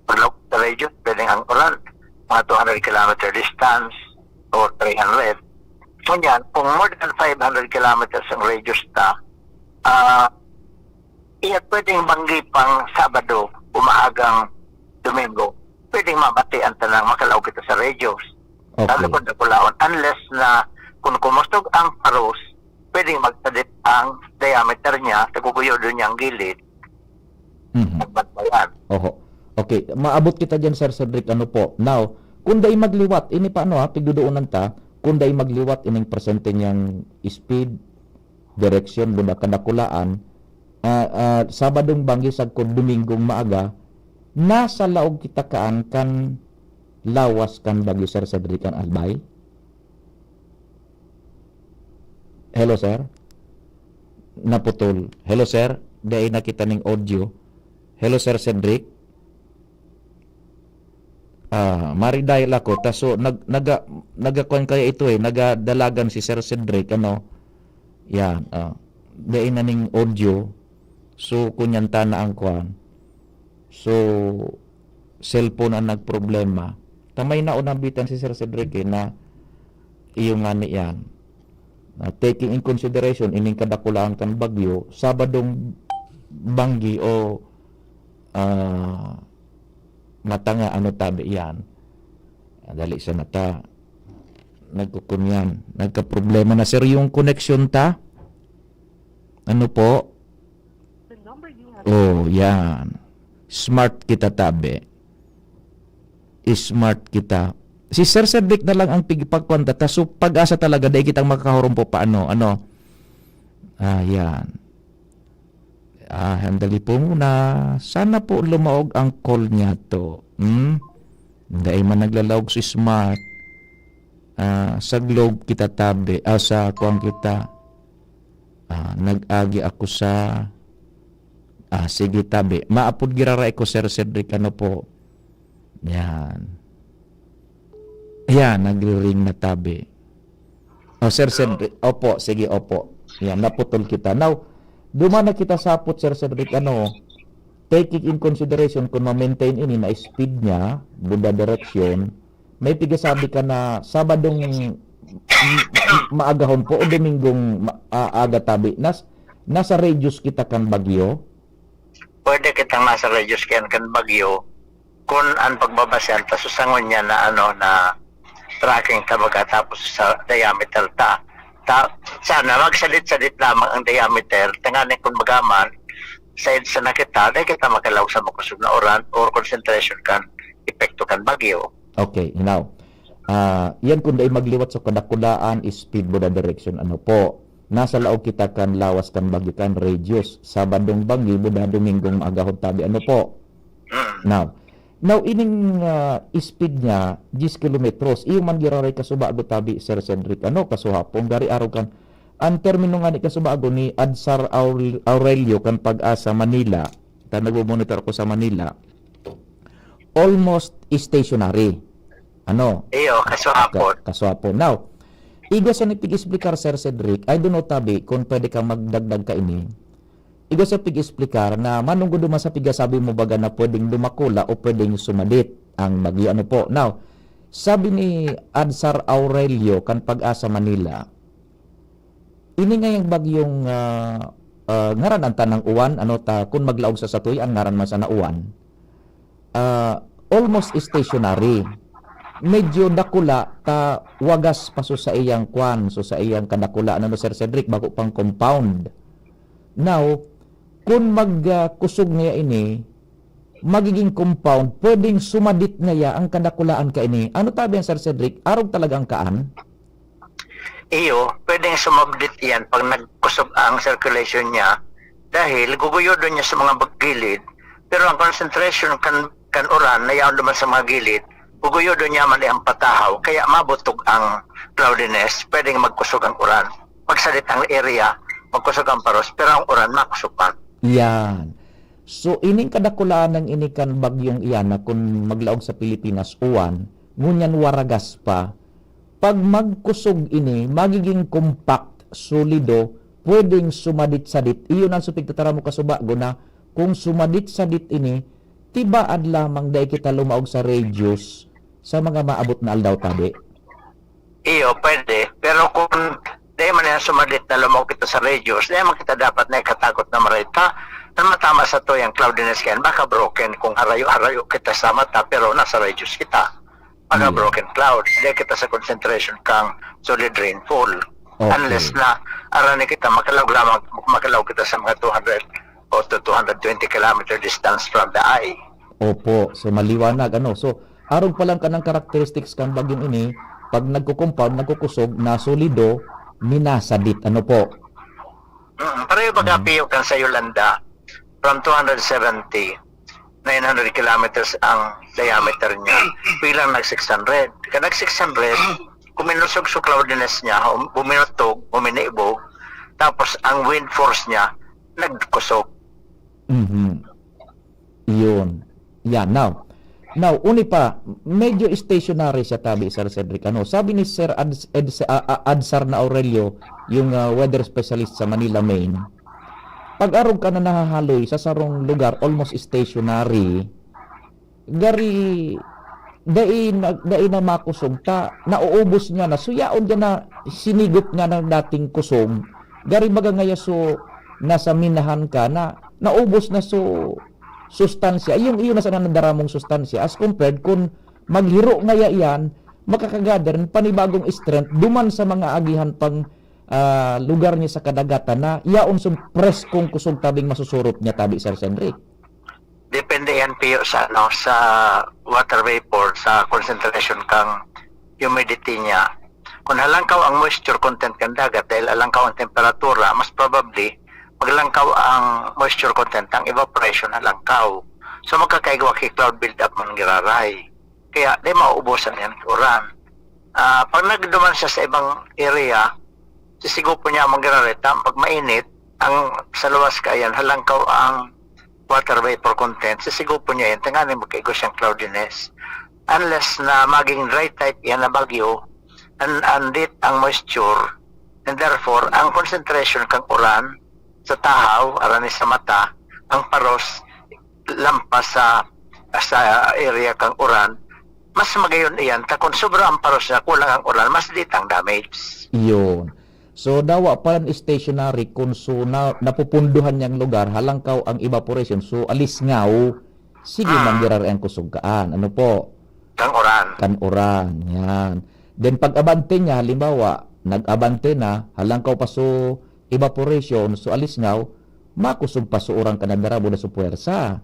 paglaog sa radius, pwedeng ang uran, mga two hundred kilometer distance or three hundred. Ngunyan, kung more than five hundred kilometers ang radius ta, ah, iya pwedeng banggi pang Sabado, umaagang Domingo, pwedeng mabati ang tanang makalaog kita sa radius. okay. Lalo kung dakulaon, unless na kung kumustog ang paros, pwedeng magsadit ang diameter niya, sa guguyodon niyang gilid, Mhm. nagbantayan. Oho. Okay, maabot kita diyan, Sir Cedric, ano po. Now, kung dai magliwat, ini pa ano ha, pigdudoonan ta, kung dai magliwat ining presente niyang speed, direksyon, buda kadakulaan, ah, ah, Sabadong banggi sagkod Domingong maaga, nasa laog kita kaan kan lawas kan Bagyo, Sir Cedric, an Albay? Hello, sir? Naputol. Hello, sir? Dai na kita ning audio. Hello, Sir Cedric? Ah, mari-dial ako. Ta so, nag-, naga-, nagakuan kaya ito eh. Nagadalagan si Sir Cedric, ano? Yan, ah. Dai na ning audio. So, kunyan ta na ang kuan. So, cellphone ang nagproblema. Ta may naunambitan si Sir Cedric eh, na iyo ngani yan. Na taking in consideration, ining kadakulaan kan bagyo, Sabadong banggi o, ah, matanga, ano tabi yan. Ah, dali sa mata. Nagkukunyan. Nagkaproblema na, sir, yung connection ta. Ano po? The number you have Oh, yan. Smart kita, tabi. Smart kita. Si Sir Cedric na lang ang pig-, pagkwanta. Ta, so, pag-asa talaga, dai kitang makakahurumpo paano. Ano? Ah, yan. Ah, handali po muna. Sana po lumaog ang call niya to. Hmm? Dai man naglalaog si Smart. Ah, sa Globe kita, tabi. Ah, sa kuwan kita. Ah, nag-agi ako sa, ah, sige, tabi. Maapod giraray ko, Sir Cedric, ano po? Yan. Yan, nagre-ring na, tabi. Oh, Sir Cedric, opo, sige, opo. Yan, naputol kita. Now, duman na kita sa apot, Sir Cedric, ano, taking in consideration kung ma-maintain ini na speed niya, buda direksyon, may pigasabi ka na Sabadong m-, m-, maagahon po o Domingong ma-, a-, aga tabi, nas-, nasa radius kita kan bagyo? Pwede kitang nasa radius kan, kan bagyo, kun an pagbabasehan ta, susangon niya na, ano, na tracking ta, baga, tapos sa diameter ta. Ta-, sana magsadit-sadit lamang ang diameter, tanganing kun magaman, sa EDSA na kita, dai kita makalaog sa makosog na uran or concentration kan epekto kan bagyo. Okay, now, ah, yan kun dai magliwat sa kadakulaan, speed, buda direksyon, ano po. Nasa laog kita kan lawas kan bagyo kan radius. Sabadong banggi, buda Domingong maagahon tabi, ano po. Mm. Now, now ining, ah, speed niya, diyes kilometros. Iyo man giraray kasubago tabi, Sir Cedric, ano, kasuhapon, gari arog kan, ang termino ngani kasubago ni Adsar Aurel-, Aurelio kan Pag-asa Manila, ta nagmo-monitor ako sa Manila, almost stationary. Ano? Iyo, kasuhapon. Ka-, kasuhapon. Now, igwa sa nipig-explicar, Sir Cedric, I don't know, tabi, kung pwede kang magdagdag kaini. Igwa sa pig-explicar na manunggod duman sa pigasabi mo baga na pwedeng dumakula o pwedeng sumadit ang bagyo. Ano po? Now, sabi ni Adsar Aurelio kan Pag-asa Manila, ini ngayang bagyong, ah, ah, ngaran an tanang uwan, ano ta, kun maglaog sa satoy, ang ngaran man sana uwan, ah, almost stationary. Medyo dakula ta wagas pa so saiyang kwan, so saiyang kadakulaan, ano, Sir Cedric, bako pang compound. Now, kun mag, ah, kusog ngaya ini, magiging compound, pwedeng sumadit ngaya ang kadakulaan kaini. Ano tabi yan, Sir Cedric? Arog talaga ang kaan? Iyo, pwedeng sumabdit iyan pag nagkusog ang circulation niya dahil guguyodon niya sa mga bag-, gilid, pero ang concentration kan, kan uran na yaon duman sa mga gilid, guguyodon niya man iyang patahaw, kaya mabutog ang cloudiness, pwedeng magkusog ang uran. Magsadit ang area, magkusog ang paros, pero ang uran makusog man. Yan. So, ining kadakulaan ng ini kan bagyong iyan na kun maglaog sa Pilipinas, uwan, ngunyan waragas pa, pag magkusog ini, magiging compact, solido, pwedeng sumadit-sadit. Iyon ang supig tatara mo kasubago na kung sumadit-sadit ini, tibaad lamang dai kita lumaog sa radius sa mga maabot na aldaw tabi. Iyo, pwede. Pero kung dai man yan sumadit na lumaog kita sa radius, dai man kita dapat na ikatakot na marita na matama sa tuyang cloudiness kayan. Baka broken kung harayo-harayo kita sa mata, pero nasa radius kita. Pagka Yeah. broken cloud, di kita sa concentration kang solid rainfall. Okay. Unless na arani kita, makalaog lamang, makalaog kita sa mga two hundred o to two hundred twenty kilometer distance from the eye. Opo. So, maliwanag, ano. So, arog pa lang kanang characteristics kan bagyong ini, pag nagko-compound, nagkukusog, nasolido, minasadit. Ano po? Mm, pareho baga, Pio, kan sa Yolanda, from two hundred seventy, nine hundred kilometers ang diameter niya. Bilang nag six hundred. Kan nag six hundred, kuminusog so cloudiness niya, hum-, buminutog, huminiibog, tapos ang wind force niya, nagkusog. Mhm. Iyon. Yan. Now, now, uni pa, medyo stationary siya, tabi, Sir Cedric. Ano, sabi ni Sir Ads-, Eds-, ah, ah, Adsar na Aurelio, yung, ah, weather specialist sa Manila, Maine, pag arog ka na nahahaloy sa sarong lugar, almost stationary, gari, dai na, dai na makusog ta, nauubos niya na. So, yaon ka na, sinigop nga ng dating kusog. Gari baga ngaya, so, nasa minahan ka na, naubos na, so, sustansya. Iyong, iyo na sana nadara mong sustansya. As compared, kung maghiro ngaya iyan, makakagather ng panibagong strength duman sa mga agihan pang, ah, lugar niya sa kadagatan na yaon sa preskong kusog tabing masusurop niya, tabi, Sir Henry. Depende yan, Pio, sa, ano, sa water vapor, sa concentration kang humidity niya. Kung halangkaw ang moisture content kan dagat dahil halangkaw ang temperatura, mas probably, maglangkaw ang moisture content, ang evaporation halangkaw. So, magkakaigwa ki cloud build-up man giraray. Kaya, di mauubusan yan ki uran. Ah, pag nagduman siya sa ibang area, sisigupon niya ang manggiraray. Tam-, pag mainit, ang sa luwas kaayan, halangkaw ang water vapor content, sisigupon niya yan, tanganing magkaigwa siyang cloudiness. Unless na maging dry type yan na bagyo, and, and it ang moisture, and therefore, ang concentration kang uran sa tahaw, arani sa mata, ang paros, lampas sa, sa area kang uran, mas magayon iyan. Ta kung sobra ang paros niya, kulang ang uran, mas diit ang damage. Iyon. So, dawa pa yan stationary, kung so na, napupunduhan niyang lugar, halangkaw ang evaporation. So, alisngaw, sige, Ah. manggiraray ang kusog kaan. Ano po? Kang uran. Kan uran, yan. Then, pag abante niya, halimbawa, nag-abante na, halangkaw pa so evaporation, so alisngaw, makusog pa so uran ka na darabo na so puwersa.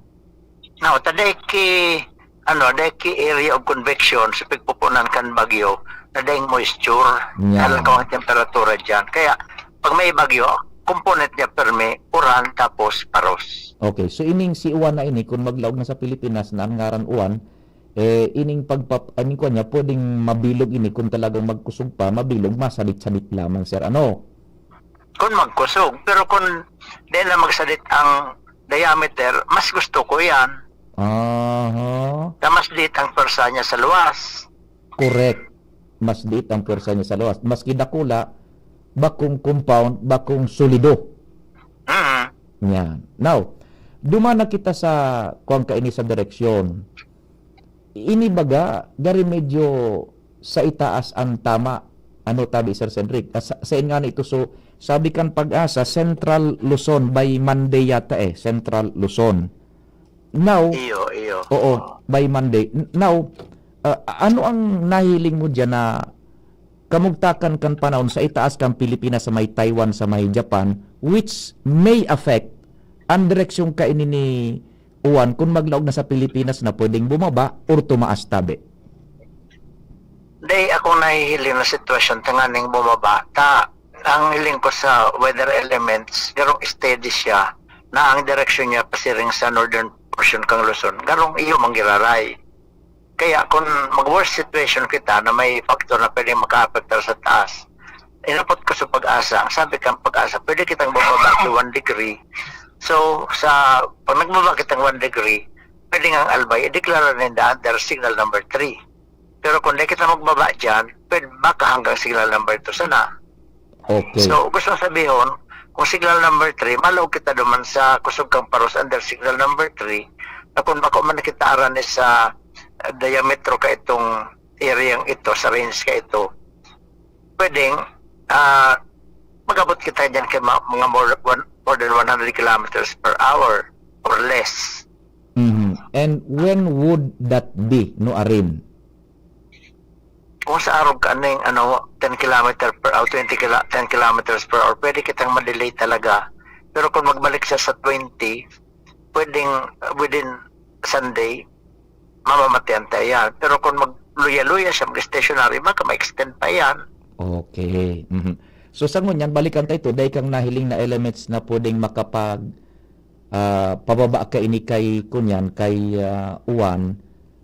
No, ta dai ki, ano, dai ki area of convection sa pigpupunan kan bagyo, na daing moisture, Yan. halangkaw ang temperatura diyan. Kaya, pag may bagyo, component niya permi, uran, tapos paros. Okay, so ining si uwan na ini, kung maglaog na sa Pilipinas na ang ngaran uwan, eh, ining pagpap-, ano ko niya, pwedeng mabilog ini kung talagang magkusog pa, mabilog, masadit-sadit lamang, sir. Ano? Kung magkusog, pero kung di na magsadit ang diameter, mas gusto ko yan. Aha. Na mas diit ang pwersa niya sa luwas. Correct. Mas diit ang pwersa niya sa luwas. Maski dakula, bakong compound, bakong solido. Mm. Yan. Now, duman na kita sa, kuwan kaini, sa direksyon. Ini baga, gari medyo sa itaas ang tama. Ano, tabi, Sir Cedric? Ah, sa, sa ingani ito, so, sabi kan Pag-asa, Central Luzon by Monday yata eh, Central Luzon. Now, Iyo, iyo. Oo, by Monday. N-, now, ah, ano ang nahiling mo diyan na kamugtakan kan panahon sa itaas kan Pilipinas, sa may Taiwan, sa may Japan, which may affect ang direksyon kaini ni uwan kung maglaog na sa Pilipinas na pwedeng bumaba or tumaas, tabi? Dai akong nahihiling na sitwasyon tanganing bumaba. Ta, ang hiling ko sa weather elements, garong steady siya na ang direksyon niya pasiring sa northern portion kang Luzon. Garong iyo manggiraray. Kaya kung mag-worst situation kita na may factor na pwedeng makaapektar sa taas, inapot ko sa Pag-asa, ang sabi kang Pag-asa, pwede kitang bumaba to one degree. So, sa, pag nagbaba kitang one degree, pwede nga ang Albay, ideklara ninda under signal number three. Pero kung di kita magbaba dyan, pwede baka hanggang signal number two sana. Okay. So, gusto kong sabihon, kung signal number three, malaog kita duman sa kusog kang paros under signal number three, na kung bako man kita arani sa, ah, diametro ka itong area ito, sa range ka ito, pwedeng, ah, mag-abot kita dyan kay ma-, mga more, one, more than one hundred kilometers per hour or less. Mhm. And when would that be, no, Arin? Kung sa arog ka ning, ano, ten kilometer per hour, twenty kila-, ten kilometers per hour, pwede kitang ma-delay talaga. Pero kung magbalik siya sa twenty, pwedeng, uh, within Sunday, mamamatian ta yan. Pero kung magluya-luya siya, mag-stationary, baka ma-extend pa yan. Okay. Mhm. So, sa ngunyan, balikan ta ito, dai kang nahiling na elements na pwedeng makapag, ah, pababa kaini kay, kunyan, kay, ah, uwan,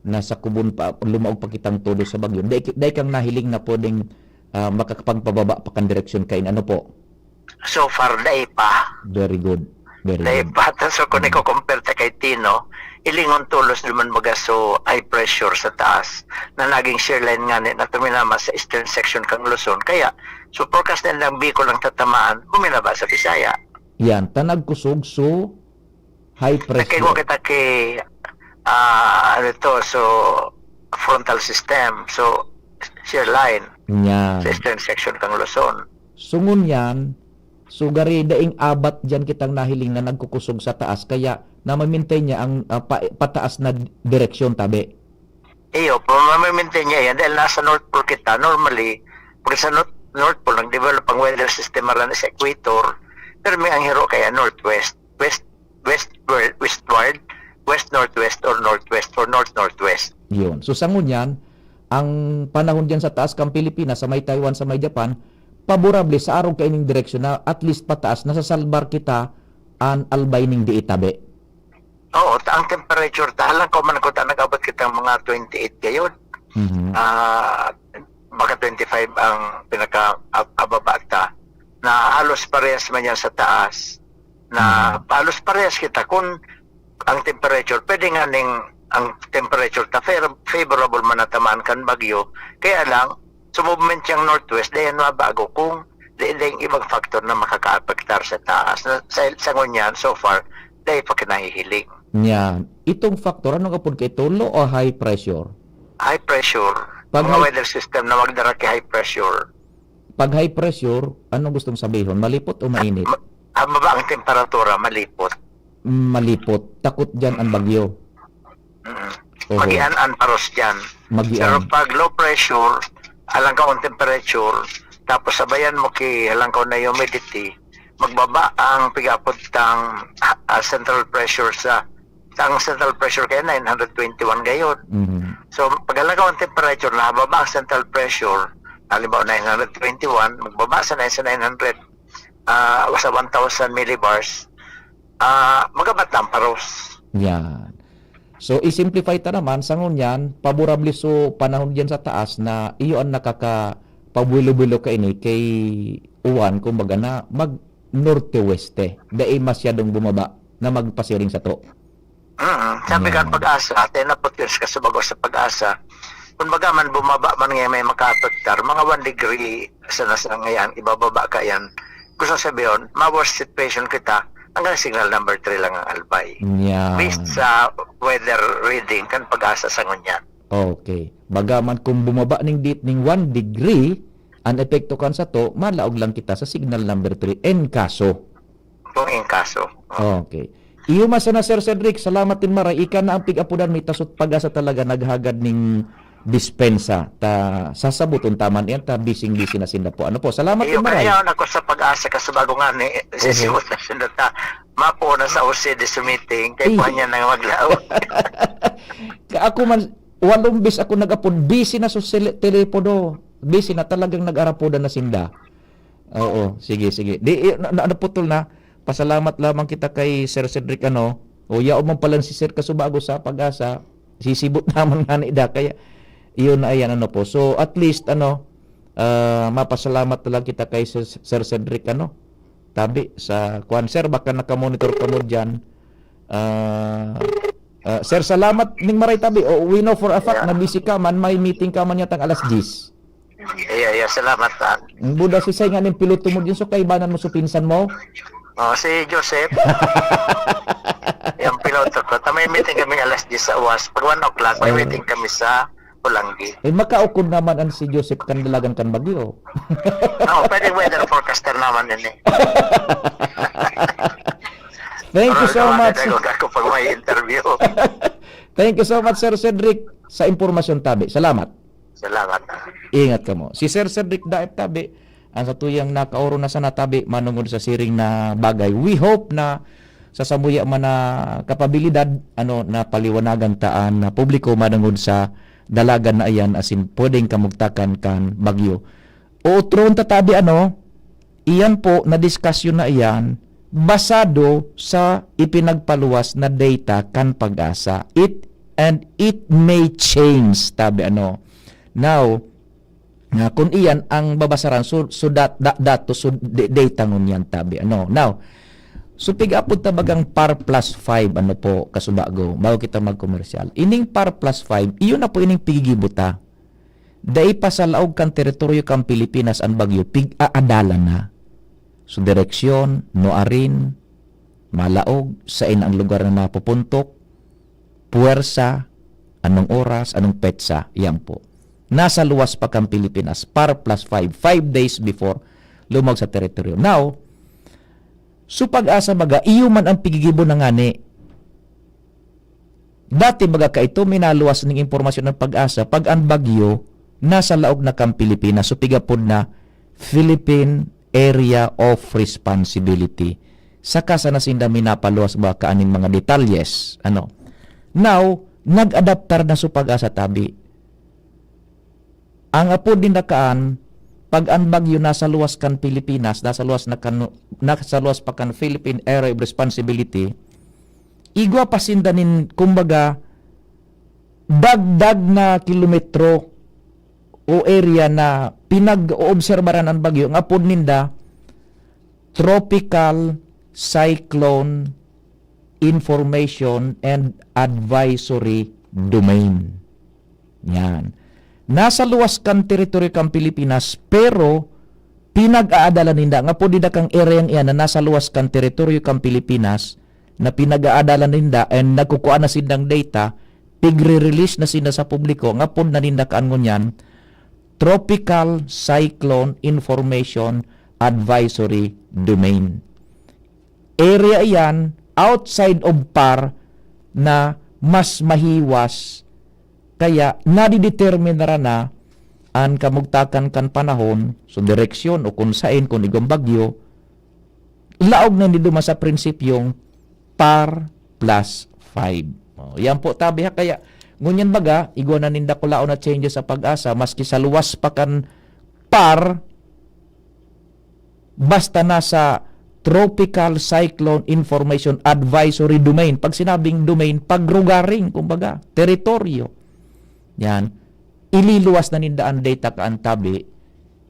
na sa kubon pa, lumaog pa kitang todo sa bagyo. Dai, dai kang nahiling na pwedeng, ah, makakapagpababa pa kan direksyon kaini. Ano po? So far, dai pa. Very good. Very Dai good. pa. Ta, so, kung Mm. iko-compare ta kay Tino, ilingon tolos duman baga so high pressure sa taas na naging shear line ngani na tuminama sa eastern section kan Luzon. Kaya, so forecast na lang Bicol ang tatamaan, buminaba sa Bisaya. Yan, ta nagkusog so high pressure. Nagkaigwa kita kay, ah, ano to, so frontal system, so shear line Yan. sa eastern section kan Luzon. So, ngunyan, so, gari daing abat diyan kitang nahiling na nagkukusog sa taas, kaya namamintain niya ang, ah, pa-, pataas na direksyon, tabi. Iyo, pa-, mamamintain niya yan dahil nasa North Pole kita. Normally, pag sa North, North Pole, nag-develop ang weather system maran sa equator, pero may ang hiro kaya northwest, west, westward, westward, west-northwest or northwest or north-northwest. Yun. So, sa ngunyan, ang panahon diyan sa taas kan Pilipinas, sa may Taiwan, sa may Japan, paborable sa arog kaining direksyon na at least pataas, nasasalbar kita an albay ning dai tabi. Oo, ta-, ang temperature ta, alam ko man ko ta, nag-abot kitang mga twenty-eight gayod. Mhm. Ah, baka twenty-five ang pinaka ab-, ababa ta, na halos parehas man yan sa taas, na Mhm. halos parehas kita. Kung ang temperature, pwede nga ning ang temperature ta fair-, favorable man na tamaan kan bagyo. Kaya lang, so movement yang northwest, dayan mabago kung di, di yung ibang factor na makakaapektar sa taas. Na, sa, sa ngunyan, so far, dahil pa kinahihiling. Yan. Itong factor, ano ka po kay ito? Low o high pressure? High pressure. Pag Mga high weather system na magdara kay high pressure. Pag high pressure, ano gustong sabihon? Malipot o mainit? Ma-, ah, maba ang temperatura, malipot. Malipot. Takot dyan ang bagyo. Mm. Oho. Magian-an paros dyan. Magian. Pero pag low pressure, alang ka ang temperature, tapos sabayan mo ki, alang ka na humidity, magbaba ang pigapod tang, ah, central pressure sa, ang central pressure kaya nine hundred twenty-one gayod. Mhm. So, pag alang ka ang temperature, nababa ang central pressure, halimbawa nine hundred twenty-one, magbaba sa nine, sa nine hundred, ah, sa one thousand millibars, ah, magabat na ang paros. Yan. So, i-simplify ta naman, sa ngunyan, paborable so panahon diyan sa taas na iyo ang nakakapabuelo-buelo kaini kay uwan, kumbaga na mag-norte-weste. Dai masyadong bumaba na magpasiring sato. Mm, sabi kan Yan. Pag-asa, ate, napot yun sa kasubago sa Pag-asa. Kung baga man, bumaba man ngayon may makaapektar, mga one degree sa nasa ngayon, ibababa ka yan. Gusto sabihin, ma-worst situation kita, hanggang signal number three lang ang albay. Yan. Based sa weather reading kan Pag-asa sa ngunyan. Okay. Baga man kung bumaba ning dit ning one degree, ang epekto kan sato, malaog lang kita sa signal number three, en kaso. Kung en kaso. Oh. Okay. Iyo man sana, Sir Cedric, salamat din maray. Ika na ang pig-apodan mi, ta so Pag-asa talaga naghagad ning dispensa. Ta, sasaboton ta man yan, ta bising-bisi na sinda po. Ano po? Salamat Iyo, din maray. Kaya ako sa Pag-asa, kasi bago nga ni, Oho. sisiwot na sinda ta. Mapo na sa O C D sa meeting, kay Iyo. Puhan niya nang maglaot. Ka-, ako man, walong bis ako nag-apod, busy na sa sele-, telepono. Busy na, talagang nag-arapodan na sinda. Oo, sige, sige. Di, i-, na, na, naputol na. Pasalamat lamang kita kay Sir Cedric, ano. O, yaon man pala si Sir Kasubago sa Pag-asa. Sisibot naman nga ni da. Kaya, iyon na, ayan, ano po. So, at least, ano, ah, mapasalamat na lang kita kay Sir, Sir Cedric, ano. Tabi, sa, kwan, Sir, baka nakamonitor ka mo dyan. Ah, ah, Sir, salamat ning maray tabi. O, we know for a fact Yeah. na busy ka man, may meeting ka man yatang alas diyes. Iya, iya, salamat, ah. Ang buda si Say nga ning piloto mo din, so kaibanan mo sa pinsan mo? Oh, si Joseph. Yung piloto ko. Ta may meeting kami alas diyes sa uwas. Pag one o'clock, may Ay. meeting kami sa Polangui. Eh, makaukod naman ang si Joseph kan dalagan kan bagyo. Oo, pwede weather forecaster naman yun eh. Thank you so Ano, much. Ako, ako pag may interview. Thank you so much, Sir Cedric, sa impormasyon tabi. Salamat. Salamat. Ingat kamo. Si Sir Cedric Daep tabi, ang satuyang nakaoro na sana tabi, manungod sa siring na bagay. We hope na sa samuya man na kapabilidad, ano, napaliwanagan ta an publiko manungod sa dalagan na iyan, asin pwedeng kamugtakan kan bagyo. Uutron ta tabi, ano, Iyan po, na-discussion na iyan, basado sa ipinagpaluwas na data kan PAGASA. It, and it may change, tabi ano. Now, nga kun iyan ang babasaran, so, so dat-, da-, datos, so da-, data ngunyan, tabi ano. Now, so piga apod ta bagang PAR plus five, ano po, kasubago, bago kita magkomersyal. Ining PAR plus five, iyon na po ining pigigibo ta. Dai pa sa laog kan teritoryo kan Pilipinas an bagyo, pig-aadalan na. So, direksyon, nuarin, malaog, saen ang lugar na mapupuntok, puwersa, anong oras, anong petsa, yan po. Nasa luwas pa kan Pilipinas, PAR plus five, five days before lumog sa teritoryo. Now, so PAGASA baga, iyo man ang pigigibo na ngani. Dati baga kaito, minaluwas ning impormasyon ng PAGASA pag an bagyo nasa laog na kan Pilipinas, so piga pod na Philippine Area of Responsibility. Saka sana sinda minapaluwas ba kaaning mga detalyes? Ano? Now, nag-adaptar na so PAGASA tabi. Ang apod ninda kaan, pag an bagyo nasa luwas kan Pilipinas, nasa luwas na kan, nasa luwas pa kan Philippine Area of Responsibility, igwa pa sinda nin, kumbaga, dagdag na kilometro o area na pinag-oobserbaran ang bagyo, ang apod ninda, Tropical Cyclone Information and Advisory Domain. Yan. Nasa luwas kan teritoryo kan Pilipinas, pero pinag-aadalan ninda, nga pwede da kang area iyan na nasa luwas kan teritoryo kan Pilipinas, na pinag-aadalan ninda and nagkukuha na sindang data, pigre-release na sinda sa publiko, nga pwede na ninda kaan ngunyan, Tropical Cyclone Information Advisory Domain. Area iyan outside of PAR na mas mahiwas, kaya nadideterminara na an kamugtakan kan panahon, so direksyon o kun saen, kun igwang bagyo, laog na ini duman sa prinsipyong PAR plus five. Oh, yan po, tabi ha. Kaya, ngunyan baga, igwa na nin dakulaon na changes sa PAGASA, maski sa luwas pa kan PAR, basta nasa Tropical Cyclone Information Advisory Domain. Pag sinabing domain, pagrugaring, kumbaga, teritoryo. Yan. Ililuwas na ninda an data kaan tabi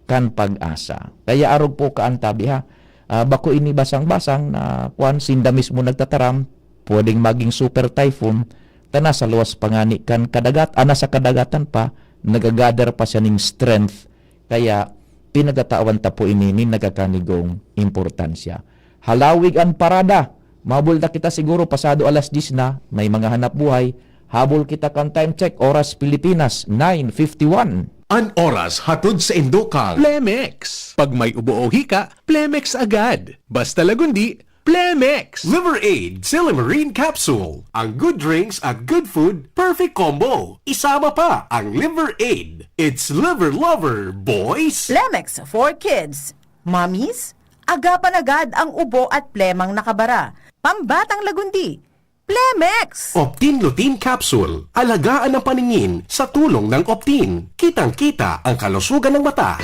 kan PAGASA. Kaya arog po kaan tabi, ha. Ah, bako ini basang-basang na, kwan, sinda mismo nagtataram, pwedeng maging super typhoon, ta nasa luwas pa ngani kan kadagat-, ah, nasa kadagatan pa, nagagather pa siya ning strength. Kaya, pinagtatawan ta po ini nin nagkakanigong importansya. Halawig an parada. Mahabol ta kita siguro pasado alas diyes na, may mga hanap buhay. Habol kita kan time check, oras Pilipinas, nine fifty-one. An oras hatod saindo kan Plemex. Pag may ubo o hika, Plemex agad. Basta Lagundi, Plemex! Liver Aid Silymarin Capsule. Ang good drinks at good food, perfect combo. Isama pa ang Liver Aid. It's Liver Lover, boys! Plemex for kids, mommies, agapan agad ang ubo at plemang nakabara. Pambatang Lagundi, Plemex! Optin Lutein Capsule. Alagaan ang paningin sa tulong ng Optin. Kitang-kita ang kalusugan ng mata.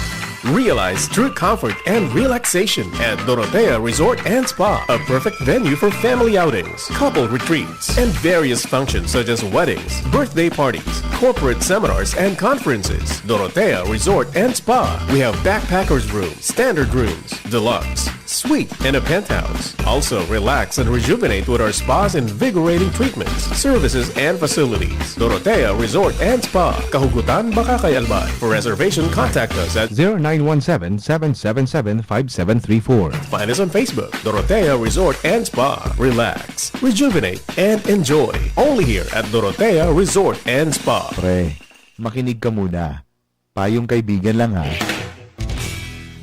Realize true comfort and relaxation at Dorotea Resort and Spa, a perfect venue for family outings, couple retreats, and various functions such as weddings, birthday parties, corporate seminars, and conferences. Dorotea Resort and Spa. We have backpackers room, standard rooms, deluxe, suite, and a penthouse. Also, relax and rejuvenate with our spa's invigorating treatments, services, and facilities. Dorotea Resort and Spa, Kahugutan, Bacacay, Albay. For reservation, contact us at zero nine one seven, seven seven seven, five seven three four. Find us on Facebook, Dorotea Resort and Spa. Relax, rejuvenate, and enjoy. Only here at Dorotea Resort and Spa. Pre, makinig ka muna. Payong kaibigan lang, ha.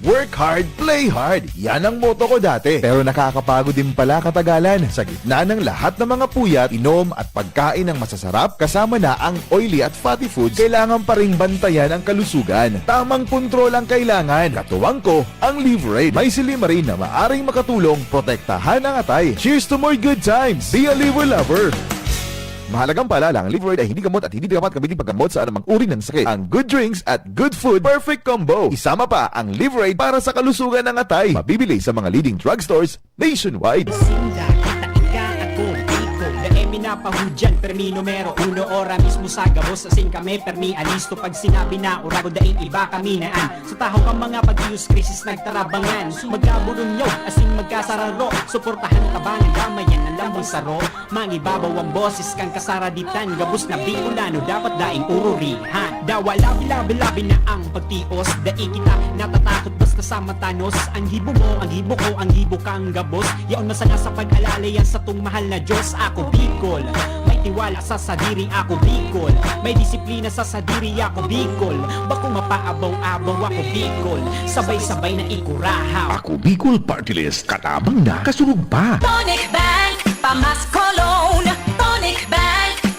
Work hard, play hard. Yan ang motto ko dati. Pero nakakapagod din pala katagalan. Sa gitna ng lahat ng mga puyat, inom at pagkain ng masasarap, kasama na ang oily at fatty foods, kailangan pa ring bantayan ang kalusugan. Tamang kontrol ang kailangan. Katuwang ko, ang Liver Aid. May silymarin na maaring makatulong protektahan ang atay. Cheers to more good times! Be a Liver Lover! Mahalagang paalala, ang Livroid ay hindi gamot at hindi dapat gamitin paggamot sa anumang uri ng sakit. Ang good drinks at good food, perfect combo. Isama pa ang Livroid para sa kalusugan ng atay. Mabibili sa mga leading drugstores nationwide. Sinda, kita ika, ako, Bicol. Dai mi napahudyan, permi numero uno, ora mismo sa gabos, asin kami, permi alisto. Pag sinabi na, urago, daing iba kami naan. Sa tahaw kan mga pag-iyos, krisis nagtarabangan. Magkaburunyaw, asin magkasararo. Suportahan, tabangan, damayan, ang lambang saro. Mangibabaw ang boses kan kasaraditan, gabos na Bicolano dapat daing ururihan. Dawa labi-labi-labi na ang pagtios, dai kita natatakot basta sa matanos. Ang gibo mo, ang gibo ko, ang gibo kang gabos. Yaon man sana sa pag-alala yan satong mahal na Diyos. Ako Bicol, may tiwala sa sadiri. Ako Bicol, may disiplina sa sadiri. Ako Bicol, bako mapaabaw-abaw. Ako Bicol, sabay-sabay na ikurahaw. Ako Bicol Party List, katabang na, kasurog pa. Tonic Bank, pamasko loan. Tonic Bank.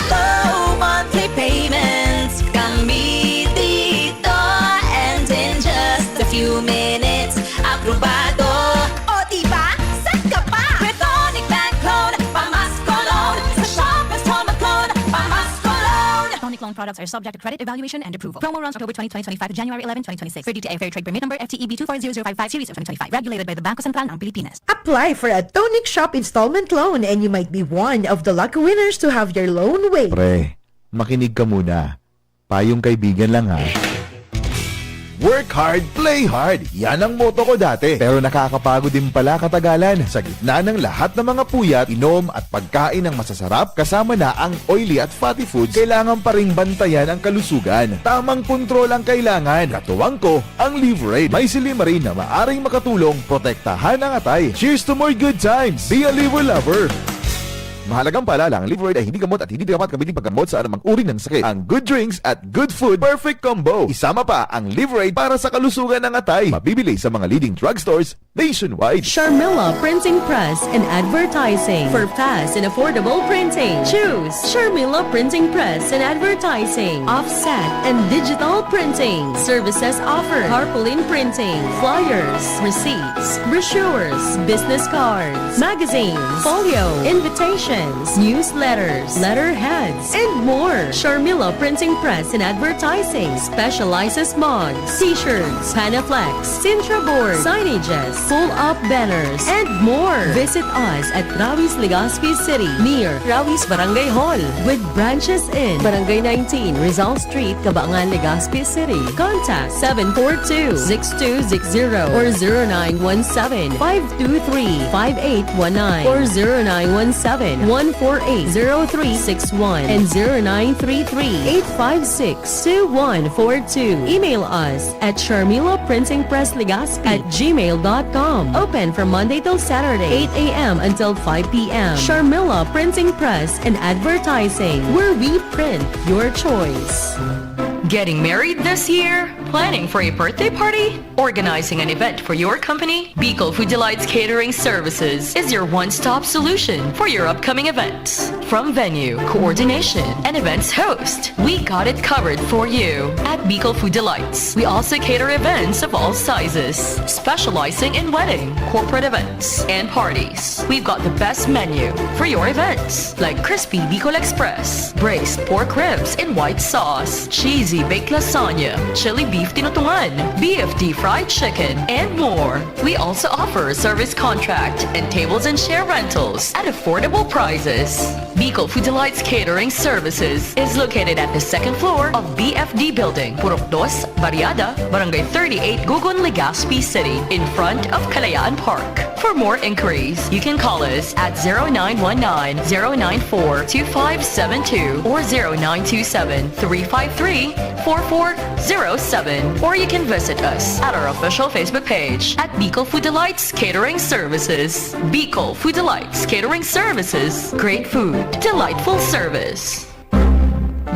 Low monthly payments. Kami dito. And in just a few minutes, aprobado. O diba? Saan ka pa? With Tonic Bank Loan, pamasko loan. Sa shop, restaurant, loan, pamasko loan. Tonic loan products are subject to credit evaluation and approval. Promo runs October twenty, twenty twenty-five to January eleven, twenty twenty-six. Per D T I Fair Trade Permit Number F T E B two four zero zero five five series of twenty twenty-five. Regulated by the Bangko Sentral ng Pilipinas. Apply for a Tonic Shop installment loan and you might be one of the lucky winners to have your loan waived. Pre, makinig ka muna. Payong kaibigan lang, ha. Work hard, play hard. Yan ang motto ko dati. Pero nakakapagod din pala katagalan. Sa gitna ng lahat ng mga puyat, inom at pagkain ng masasarap, kasama na ang oily at fatty foods, kailangan pa ring bantayan ang kalusugan. Tamang kontrol ang kailangan. Katuwang ko, ang Livraid. May silimarin na maaring makatulong protektahan ang atay. Cheers to more good times! Be a Liver Lover! Mahalagang paalala, ang Livraid ay hindi gamot at hindi dapat gamitin paggamot sa anumang uri ng sakit. Ang good drinks at good food, perfect combo. Isama pa ang Livraid para sa kalusugan ng atay. Mabibili sa mga leading drugstores nationwide. Sharmila Printing Press and Advertising. For fast and affordable printing, choose Sharmila Printing Press and Advertising. Offset and digital printing. Services offered: tarpaulin printing, flyers, receipts, brochures, business cards, magazines, folio, invitations, newsletters, letterheads, and more. Sharmila Printing Press and Advertising specializes mugs, t-shirts, Panaflex, Sintra board, signages, pull-up banners, and more. Visit us at Rawis, Legazpi City, near Rawis Barangay Hall, with branches in Barangay nineteen, Rizal Street, Cabaangan, Legazpi City. Contact seven four two, six two six zero or zero nine one seven, five two three, five eight one nine or zero nine one seven, one four eight, zero three six one and zero nine three three, eight five six, two one four two. Email us at Sharmila Printing Press Legazpi at gmail dot com. Open from Monday till Saturday, eight a.m. until five p.m. Sharmila Printing Press and Advertising, where we print your choice. Getting married this year? Planning for a birthday party? Organizing an event for your company? Bicol Food Delights Catering Services is your one-stop solution for your upcoming events. From venue, coordination, and events host, we got it covered for you. At Bicol Food Delights, we also cater events of all sizes, specializing in wedding, corporate events, and parties. We've got the best menu for your events, like crispy Bicol Express, braised pork ribs in white sauce, cheesy baked lasagna, chili beef tinutungan, B F D fried chicken, and more. We also offer service contract and tables and chair rentals at affordable prices. Bicol Food Delights Catering Services is located at the second floor of B F D Building, Purok Dos, Barriada, Barangay thirty-eight, Gugon, Legazpi City, in front of Kalayaan Park. For more inquiries, you can call us at zero nine one nine, zero nine four, two five seven two or zero nine two seven, three five three, four four zero seven, or you can visit us at our official Facebook page at Bicol Food Delights Catering Services. Bicol Food Delights Catering Services. Great food, delightful service.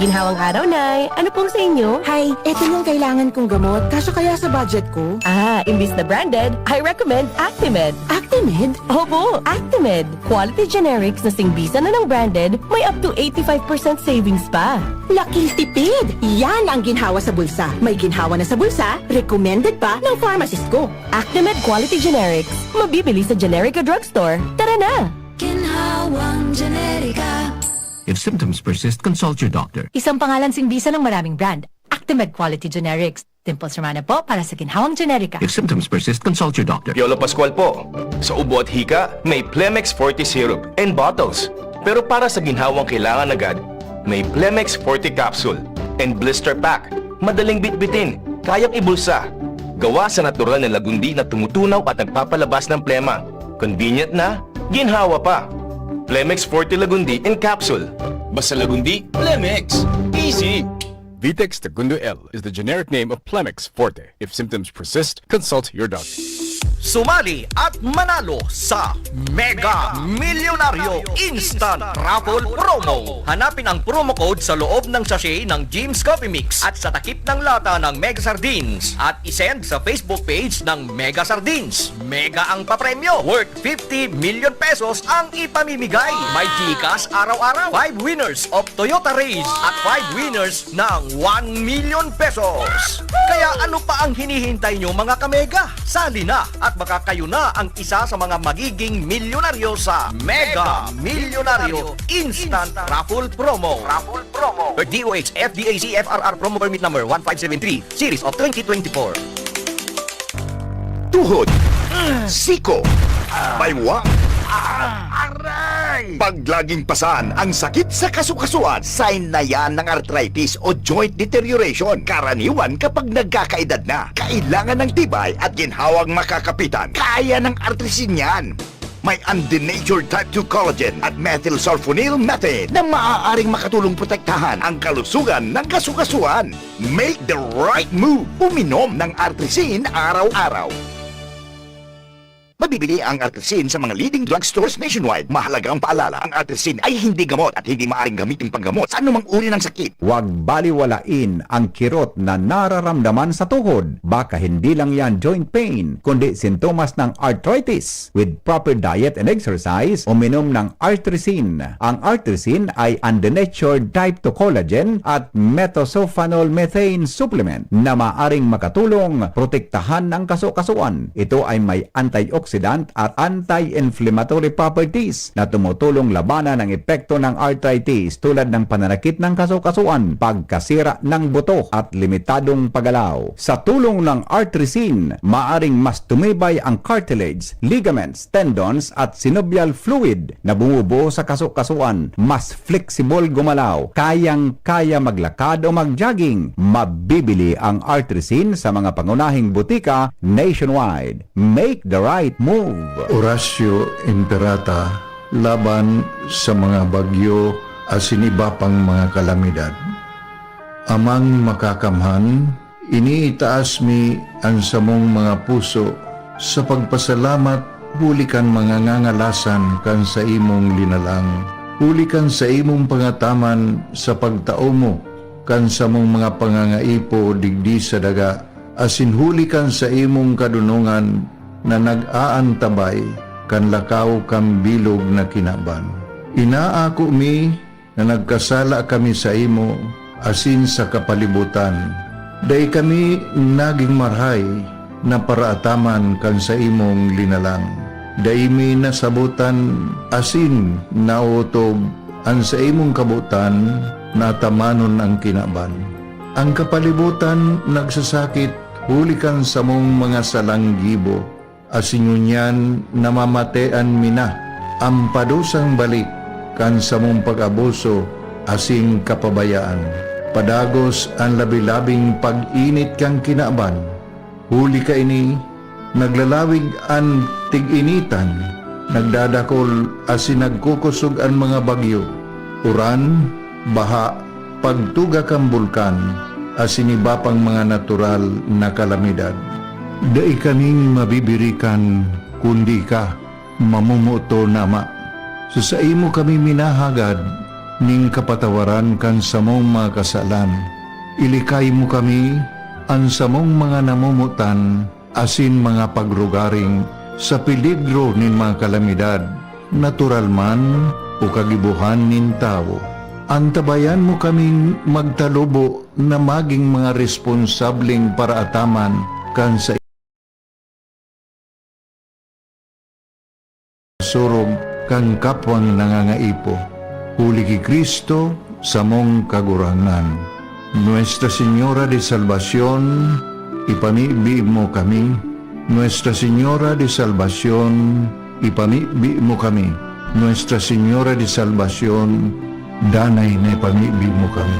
Ginhawang araw, Nay. Ano pong sa inyo? Hay, eto yung kailangan kong gamot. Kasya kaya sa budget ko? Ah, imbis na branded, I recommend Actimed. Actimed? Opo, Actimed. Quality generics na singbisan na ng branded, may up to eighty-five percent savings pa. Laking tipid! Yan ang ginhawa sa bulsa. May ginhawa na sa bulsa, recommended pa ng pharmacist ko. Actimed Quality Generics. Mabibili sa generic o drugstore. Tara na! Ginhawang Generika. If symptoms persist, consult your doctor. Isang pangalan sing bisa ng maraming brand. Actimed Quality Generics. Dimples Romana po para sa Ginhawang Generika. If symptoms persist, consult your doctor. Piolo Pascual po. Sa ubo at hika, may Plemex Forte Syrup and bottles. Pero para sa ginhawang kailangan agad, may Plemex Forte Capsule and Blister Pack. Madaling bitbitin, kayang ibulsa. Gawa sa natural na lagundi na tumutunaw at nagpapalabas ng plema. Convenient na, ginhawa pa. Plemex Forte Lagundi in Capsule. Basta Lagundi, Plemex. Easy! Vitex Tagundo L is the generic name of Plemex Forte. If symptoms persist, consult your doctor. Sumali at manalo sa Mega Milyonaryo Instant Raffle Promo. Hanapin ang promo code sa loob ng sachet ng Jim's Coffee Mix at sa takip ng lata ng Mega Sardines at isend sa Facebook page ng Mega Sardines. Mega ang papremyo, worth fifty million pesos ang ipamimigay. May GCash araw-araw, five winners of Toyota Raize at five winners ng one million pesos. Kaya ano pa ang hinihintay nyo, mga kamega? Sali na at baka kayo na ang isa sa mga magiging milyonaryo sa Mega Milyonaryo Instant Raffle Promo. Raffle Promo. Per D O H F D A C F R R Promo Permit Number one five seven three, Series of twenty twenty-four. Tuhod, siko, baywa, aray! Pag laging pasan ang sakit sa kasukasuan, sign na yan ng arthritis o joint deterioration. Karaniwan kapag nagkakaedad na, kailangan ng tibay at ginhawang makakapitan. Kaya ng Artrisin yan. May undenatured type two collagen at methylsulfonyl methane na maaaring makatulong protektahan ang kalusugan ng kasukasuan. Make the right move. Uminom ng Artrisin araw-araw. Mabibili ang Artrisin sa mga leading drugstores nationwide. Mahalagang paalala, ang Artrisin ay hindi gamot at hindi maaaring gamitin panggamot sa anumang uri ng sakit. Huwag baliwalain ang kirot na nararamdaman sa tuhod. Baka hindi lang yan joint pain, kundi sintomas ng arthritis. With proper diet and exercise, uminom ng Artrisin. Ang Artrisin ay undenatured type two collagen at methylsulfonyl methane supplement na maaring makatulong protektahan ang kasukasuan. Ito ay may antioxidant at anti-inflammatory properties na tumutulong labanan ang epekto ng arthritis tulad ng pananakit ng kasukasuan, pagkasira ng buto at limitadong paggalaw. Sa tulong ng Artrisin, maaring mas tumibay ang cartilage, ligaments, tendons at synovial fluid na bumubuo sa kasukasuan, mas flexible gumalaw, kayang-kaya maglakad o mag-jogging. Mabibili ang Artrisin sa mga pangunahing butika nationwide. Make the right move! Oratio Imperata laban sa mga bagyo asin iba pang mga kalamidad. Amang Makakamhan, iniitaas mi an samong mga puso sa pagpasalamat huli kan mga ngangalasan kan saimong linalang, huli kan saimong pangataman sa pagtao mo kan samong mga pangangaipo digdi sa daga, asin huli kan saimong kadonongan na nag-aantabay kan lakaw kan bilog na kinaban. Inaako mi na nagkasala kami saimo asin sa kapalibutan. Dai kami nagin marahay na paraataman kan saimong linalang. Dai mi nasabotan asin naotob an saimong kabotan na atamanon an kinaban. An kapalibutan nagsasakit huli kan samong mga salang gibo, asin ngunyan namamatean mi na an padusang balik kan samong pag-abuso asin kapabayaan. Padagos an labi-labing pag-init kan kinaban. Huli kaini, naglalawig an tig-initan, nagdadakol asin nagkukosog an mga bagyo, uran, baha, pagtuga kan bulkan, asin iba pang mga natural na kalamidad. Dai kaming mabibirikan, kundi ika, mamomoton, Ama. Sa saimo kami minahagad nin kapatawaran kan samong mga kasalan. Ilikay mo kami, an samong mga namomotan, asin mga pagrugaring sa peligro nin mga kalamidad, natural man o kagibohan nin tawo. Antabayan mo kaming magtalubo na magin mga responsableng paraataman kan sa surog kan kapwang nangangaipo, huli ki Cristo, samong Kagurangnan. Nuestra Señora de Salvacion, ipamibi mo kami. Nuestra Señora de Salvacion, ipamibi mo kami. Nuestra Señora de Salvacion, danay na ipamibi mo kami.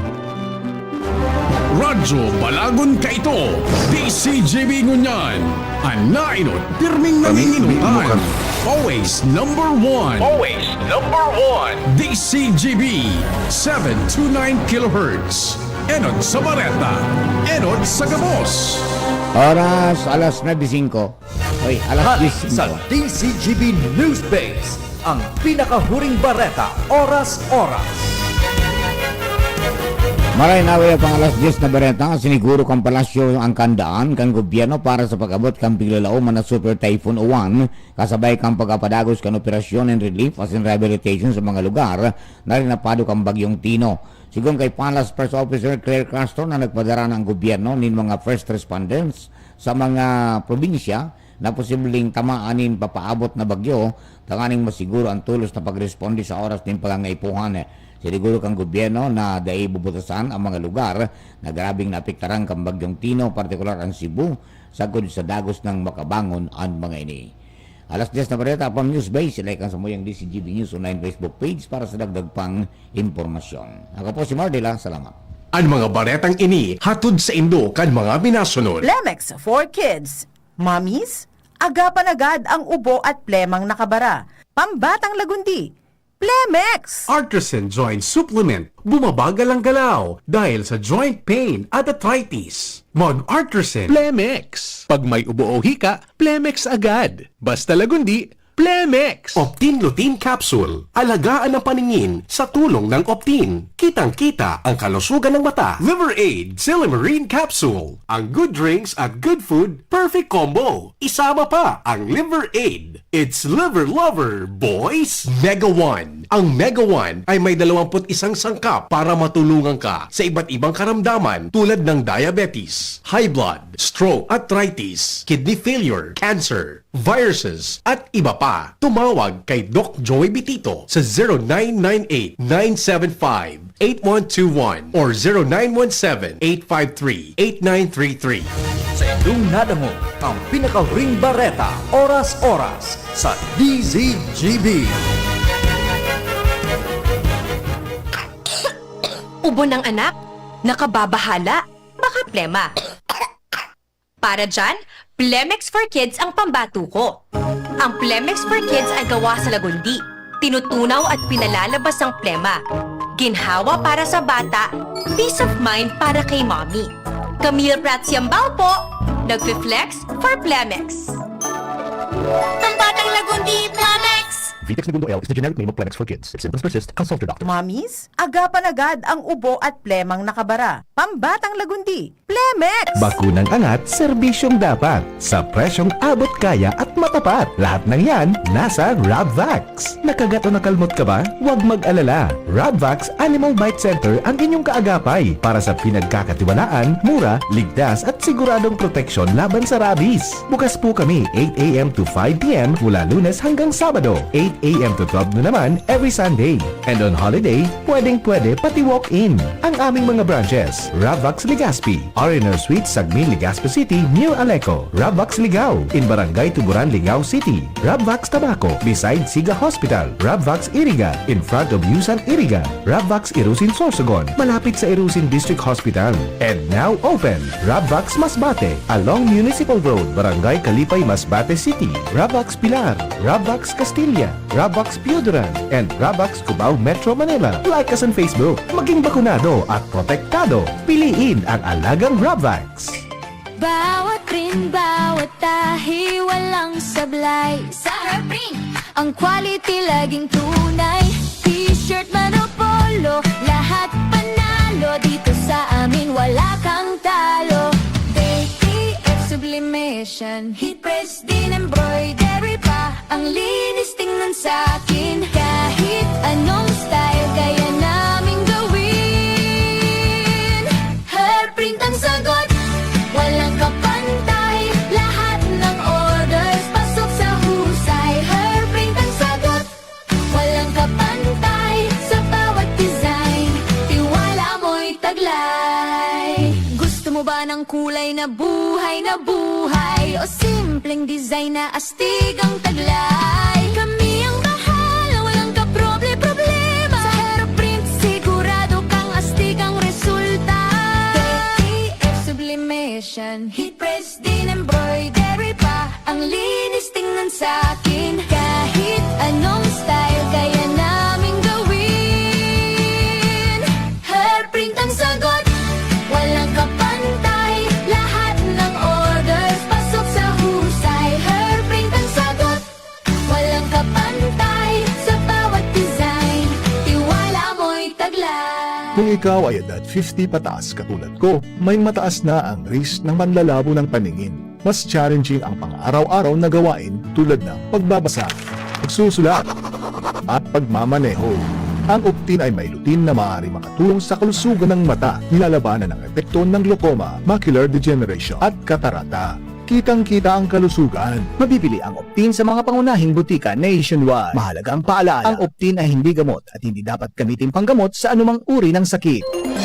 Radyo Balagon kaito, D C G B ngunyan. An nainot, pirming Pamibi mo nanginginutan. Kami. Always number one. Always number one. D C G B, seven two nine kilohertz. Enot sa Bareta, enot sa gabos. Oras, alas nuebe singko. Oy, alas Hali diyes sa singko. D C G B News Base, ang pinakahuring bareta, oras-oras. Maray na, way pang alas diyes na bareta, siniguro kan palasyo ang kandaan kan gobyerno para sa pag-abot kan piglalaoman na Super Typhoon Uwan, kasabay kan pagkapadagos kan operasyon and relief asin rehabilitation sa mga lugar na rinapado kan Bagyong Tino. Sigon kay Palace Press Officer Claire Castro na nagpadara na ang gobyerno nin mga first responders sa mga probinsya na posibleng tamaan nin papaabot na bagyo, tanganing masiguro ang tulos na pagresponde sa oras nin pangangaipuhan. Siniguro kan gobyerno na dai bubutasan ang mga lugar na grabeng naapektaran kan Bagyong Tino, partikular ang Cebu, sagkod sa dagos nang makabangon an mga ini. Alas diyes na bareta, Apam News Base, sila kan samuyang D C G B News Online Facebook page para sa dagdag pang impormasyon. Ako po si Mardela, salamat. An mga baretang ini hatod saindo kan mga binasunod. Plemex for Kids. Mommies, agapan agad ang ubo at plemang nakabara. Pambatang lagundi, Plemex! Artresin Joint Supplement, bumabagal ang galaw dahil sa joint pain at arthritis. Mag-Artresin. Plemex. Pag may ubo o hika, Plemex agad. Basta lagundi, Plemex! Optin Lutein Capsule. Alagaan ang paningin sa tulong ng Optin. Kitang-kita ang kalusugan ng mata. Liver Aid Silymarin Capsule. Ang good drinks at good food, perfect combo. Isama pa ang Liver Aid. It's Liver Lover, boys! Mega One. Ang Mega One ay may dalawampu't isang sangkap para matulungan ka sa iba't ibang karamdaman tulad ng diabetes, high blood, stroke, arthritis, kidney failure, cancer, viruses, at iba pa. Tumawag kay Doc Joey Bitito sa zero nine nine eight, nine seven five, eight one two one or zero nine one seven, eight five three, eight nine three three. Sa indong nadangog ang pinakahuring bareta, oras-oras, sa D Z G B. Ubo ng anak? Nakababahala? Baka plema. Para dyan, Plemex for Kids ang pambato ko. Ang Plemex for Kids ay gawa sa lagundi. Tinutunaw at pinalalabas ang plema. Ginhawa para sa bata, peace of mind para kay mommy. Camille Prats Yambao po, nagfi-flex for Plemex. Pambatang lagundi, Plemex! Vitex Negundo L is the generic name of Plemex for Kids. If symptoms persist, consult your doctor. Mommies, agapan agad ang ubo at plemang nakabara. Pambatang lagundi, Plemex! Bakunang angat, serbisyong dapat. Sa presyong abot kaya at matapat. Lahat ng yan, nasa Rabvax. Nakagat o nakalmot ka ba? Huwag mag-alala. Rabvax Animal Bite Center ang inyong kaagapay para sa pinagkakatiwalaan, mura, ligtas at siguradong proteksyon laban sa rabies. Bukas po kami eight a m to five p m mula Lunes hanggang Sabado, eight a m to twelve noon naman every Sunday. And on holiday, pwedeng-pwede pati walk-in. Ang aming mga branches, Rabvax Legazpi, R and R Suite, Sagmin, Legazpi City, near Aleco, Rabvax Ligao, in Barangay Tuburan, Ligao City, Rabvax Tabaco, beside Siga Hospital, Rabvax Iriga, in front of Yusan Iriga, Rabvax Irusin Sorsogon, malapit sa Irusin District Hospital. And now open, Rabvax Masbate, along Municipal Road, Barangay Kalipay, Masbate City, Rabvax Pilar, Rabvax Castilla, Rabvax Pioduran, and Rabvax Cubao, Metro Manila. Like us on Facebook. Maging bakunado at protektado. Piliin ang alagang Rabvax. Bawat print, bawat tahi, walang sablay. Sa Herbrin, ang quality laging tunay. T-shirt man o polo, lahat panalo. Dito sa amin, wala kang talo. D T F Sublimation, heat press din, embroidery pa. Ang linis tingnan sa'kin. Kahit anong style, kaya naming gawin. Hairprint ang sagot, walang kapantay. Lahat ng orders, pasok sa husay. Hairprint ang sagot. Kulay na buhay na buhay o simpleng design na astig ang taglay. Kami ang bahala, walang kaproble-problema. Sa Hairprint, sigurado kang astig ang resulta. K T F Sublimation, Heat Press, din embroidery pa. Ang linis tingnan sa akin. Kahit anong style, kaya naming gawin. Hairprint ang sagot, walang kapantay. Lahat ng orders, pasok sa husay. Hairprint ang sagot, walang kapantay. Sa bawat design, tiwala mo'y taglay. Kung ikaw ay edad fifty pataas katulad ko, may mataas na ang risk ng manlalabo ng paningin. Mas challenging ang pang-araw-araw na gawain tulad ng pagbabasa, pagsusulat, at pagmamaneho. Ang Optin ay may lutein na maaaring makatulong sa kalusugan ng mata, nilalabanan ang epekto ng glaucoma, macular degeneration, at katarata. Kitang-kita ang kalusugan. Mabibili ang Optin sa mga pangunahing butika nationwide. Mahalagang paalala, ang Optin ay hindi gamot at hindi dapat gamitin panggamot sa anumang uri ng sakit.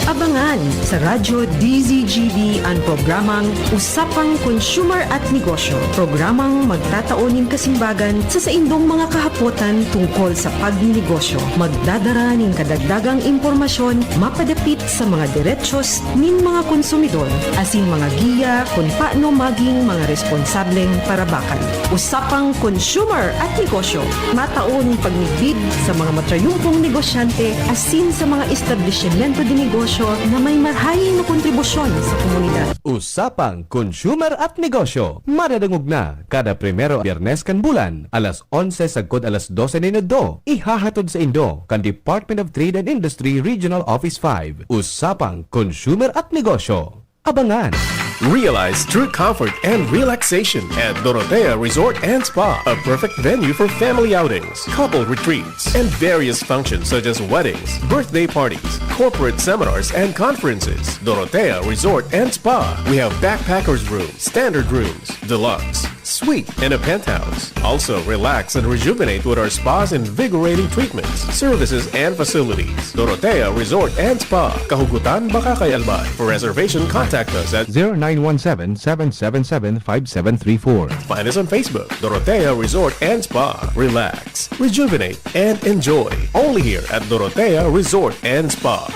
Abangan sa Radyo D Z G B an programang Usapang Consumer at Negosyo, programang magtatao nin kasimbagan sa saindong mga kahapotan tungkol sa pagninegosyo. Magdadara nin kadagdagang impormasyon mapadapit sa mga derechos nin mga konsumidor asin mga giya kun paano maging mga responsableng parabakan. Usapang Consumer at Negosyo, matao nin pagmidbid sa mga matrayumpong negosyante asin sa mga establisimyento de negosyo na may marhay na kontribusyon sa komunidad. Usapang Consumer at Negosyo, madadangog na kada primero, Biyernes kan bulan, alas onse sagkod alas dose nin udto. Ihahatod saindo kan Department of Trade and Industry Regional Office five. Usapang Consumer at Negosyo. Abangan! Realize true comfort and relaxation at Dorotea Resort and Spa, a perfect venue for family outings, couple retreats, and various functions such as weddings, birthday parties, corporate seminars, and conferences. Dorotea Resort and Spa. We have backpackers room, standard rooms, deluxe, suite, and a penthouse. Also, relax and rejuvenate with our spa's invigorating treatments, services, and facilities. Dorotea Resort and Spa, Kahugutan, Bacacay, Albay. For reservation, contact us at zero nine one seven, seven seven seven, five seven three four. Find us on Facebook, Dorotea Resort and Spa. Relax, rejuvenate, and enjoy. Only here at Dorotea Resort and Spa.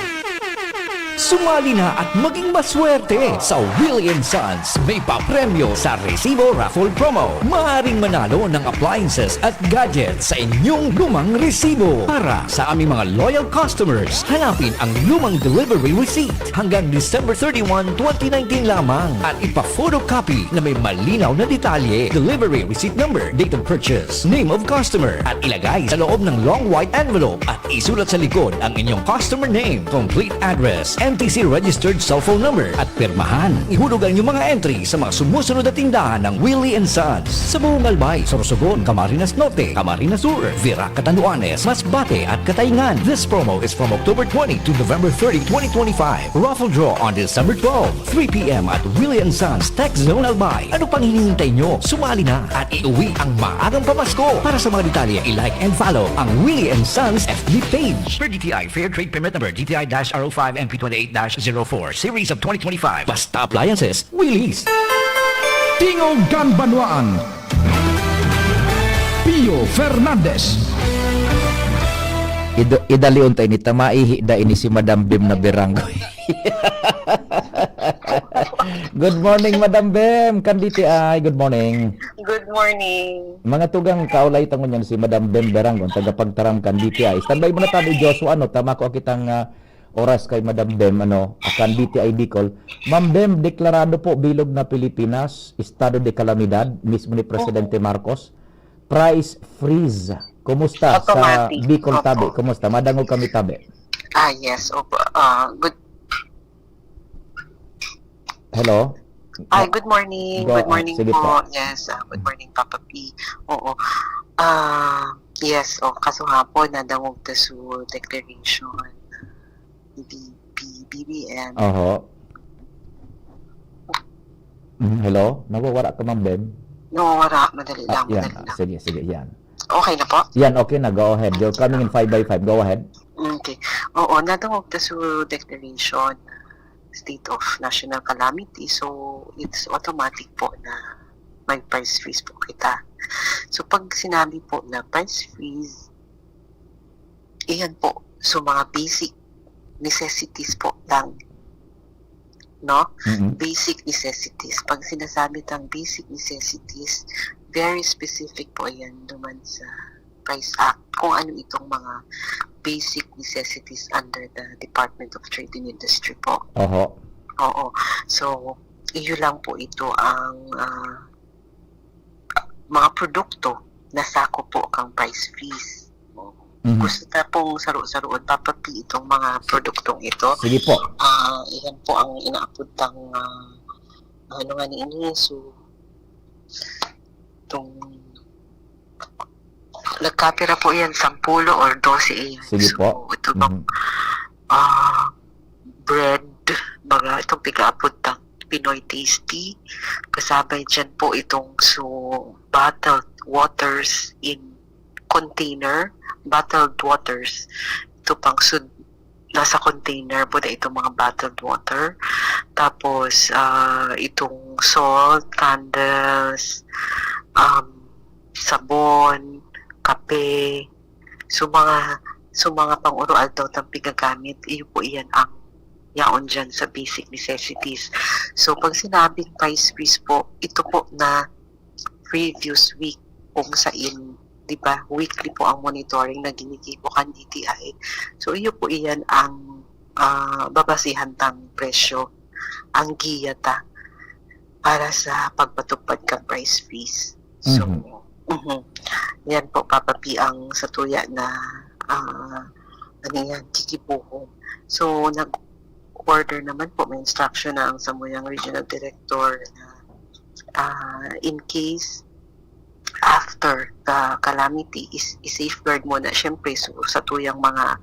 Sumali na at maging maswerte sa Willie and Sons. May papremyo sa Resibo Raffle Promo. Maaaring manalo ng appliances at gadgets sa inyong lumang resibo. Para sa aming mga loyal customers, hanapin ang lumang delivery receipt. Hanggang December thirty-one, twenty nineteen lamang at ipa-photocopy na may malinaw na detalye, delivery receipt number, date of purchase, name of customer, at ilagay sa loob ng long white envelope at isulat sa likod ang inyong customer name, complete address, N T C registered cellphone number, at pirmahan. Ihulog ang inyong mga entry sa mga sumusunod na tindahan ng Willie and Sons sa buong Albay, Sorsogon, Camarines Norte, Camarines Sur, Virac, Catanduanes, Masbate, at Cataingan. This promo is from October twenty to November thirty, twenty twenty-five. Raffle draw on December twelve, three p.m. at Willie and Sons Tech Zone Albay. Ano pang hinihintay nyo? Sumali na at iuwi ang maagang pamasko. Para sa mga detalye, i-like and follow ang Willie and Sons F B page. Per D T I Fair Trade Permit Number D T I dash R O five N P twenty-eight dash zero four, Series of twenty twenty-five. Basta Appliances, Willie's. Tingog kan Banwaan. Pio Fernandez. Ido-, idalion ta ini, ta maihi da ini si Madam Bem na Beranggoy. Good morning, Madam Bem, kan D T I. Good morning. Good morning. Mga tugang, kaulay ta ngunyan si Madam Bem Beranggon, tagapagtaram kan D T I. Standby muna tabi, Joshua, ano, tama ko kitang, ah, oras kay Madam Bem, ano, kan D T I Bicol. Ma'am Bem, deklarado po bilog na Pilipinas, estado de kalamidad, mismo ni Presidente Marcos. Price freeze. Kumusta sa Automatic. Bicol, Opo. Tabi? Kumusta? Madangog kami, Tabi. Ah, yes. Opo. Ah, good. Hello? Ay, good morning. Go, Good ah, morning sige po. po. Yes, ah, good morning, Papa P. Oo. Ah, yes, oh, kaso hapon, nadangog ta su declaration ni B-, B-, B B M. Oho. Mm, hello? Nawawara ka, Ma'am Bem? Nawawara. Madali Ah, lang, yan. madali Ah, lang. sige, sige, yan. Okay na po? Yan, okay na. Go ahead. You're coming in five by five. Go ahead. Okay. Oo, nadangog ta su declaration state of national calamity. So, it's automatic po na may price freeze po kita. So, pag sinabi po na price freeze, iyan po, so mga basic necessities po lang. No? Mm-mm. Basic necessities. Pag sinasabi tang basic necessities, very specific po yan duman sa PRICE Act, kung ano itong mga basic necessities under the Department of Trade and Industry po. Oho. Oo. So, iyo lang po ito ang ah, mga produkto na sakop po kang price freeze. Mhm. Gusto ta pong saro-saroon, Papa P, itong mga produktong ito. Sige po. Ah, iyan po ang inaapod tang ah, ano nga ni ini, so, itong nagkapira po yan, sampulo or dose iyan. Sige So, po. Ito bang Mhm. ah, bread, baga itong pigaapod tang Pinoy Tasty. Kasabay dyan po itong so bottled waters in container, bottled waters. Ito pang sud nasa container po na itong mga bottled water. Tapos ah, itong salt, candles, um, sabon, kape. So mga so mga pang-uro-aldaw tang pigagamit, iyo po iyan ang yaon dyan sa basic necessities. So pag sinabing price freeze po, ito po na previous week kung sain, di ba, weekly po ang monitoring na ginigibo kan D T I. So iyo po iyan ang ah, babasihan tang presyo, ang giya ta para sa pagpatupad kan price freeze. So, Mhm. mhm. Yan po, Papa P, ang satuya na ah, ano yan, gigibohon. So, nag-order naman po, may instruction na ang samuyang regional director na ah, in case after the calamity is i-safeguard muna syempre so, satuyang mga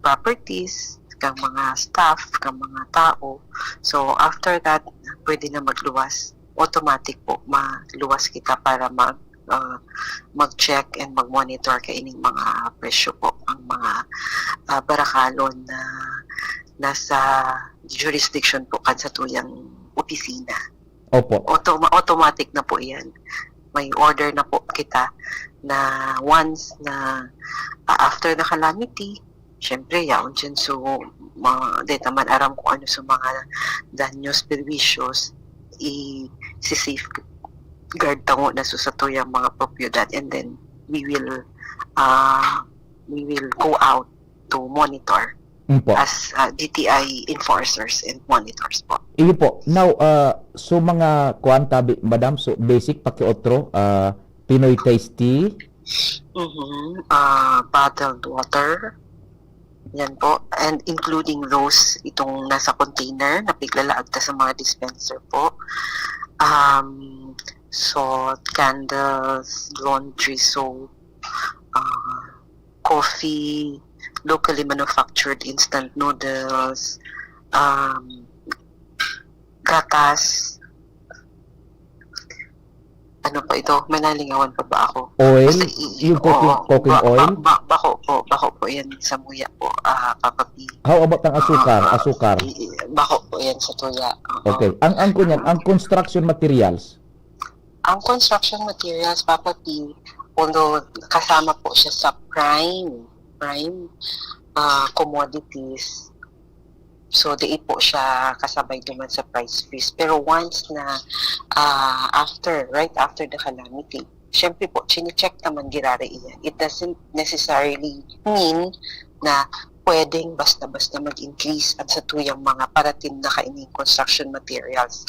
properties, kang mga staff, kang mga tao. So after that, pwede na magluwas. Automatic po, maluwas kita para mag ah, mag-check and mag-monitor kaining mga presyo po ang mga ah, barakalon na nasa jurisdiction po kan satuyang opisina. Opo. Automa- automatic na po yan. May order na po kita na once na ah, after the calamity, syempre, yaon dyan. So, ma, di ta man aram kung ano sa mga danyos, perwisyo, i-safeguard ta muna sa satuyang mga propiedad, and then we will ah, we will go out to monitor Opo. as ah, D T I enforcers and monitors po. Iyo po. Now, ah, so mga kuan tabi, madam, so basic pakiotro, ah, Pinoy Tasty. Mhm. Ah, bottled water. Yan po. And including those, itong nasa container na piglalaag ta sa mga dispenser po. Um, salt, candles, laundry soap, ah, coffee, locally manufactured instant noodles, um, gatas. Ano pa ito? May nalingawan pa ba ako? Oil? Basta i- Yung cooking, oo, cooking ba- oil? ba- ba- bako po, bako po yan sa muya po, ah, Papa P. How about ang asukar? Ah, Asukar. I- i- bako po yan sa tuya. Oo. Okay. Ang ang kunyan, ang construction materials. Ang construction materials, Papa P, although kasama po siya sa prime, prime ah, commodities, so di po siya kasabay duman sa price freeze. Pero once na ah, after, right after the calamity, syempre po, chine-check naman girare iyan. It doesn't necessarily mean na pwedeng basta-basta mag-increase ang satuyang mga paratim na kaining construction materials.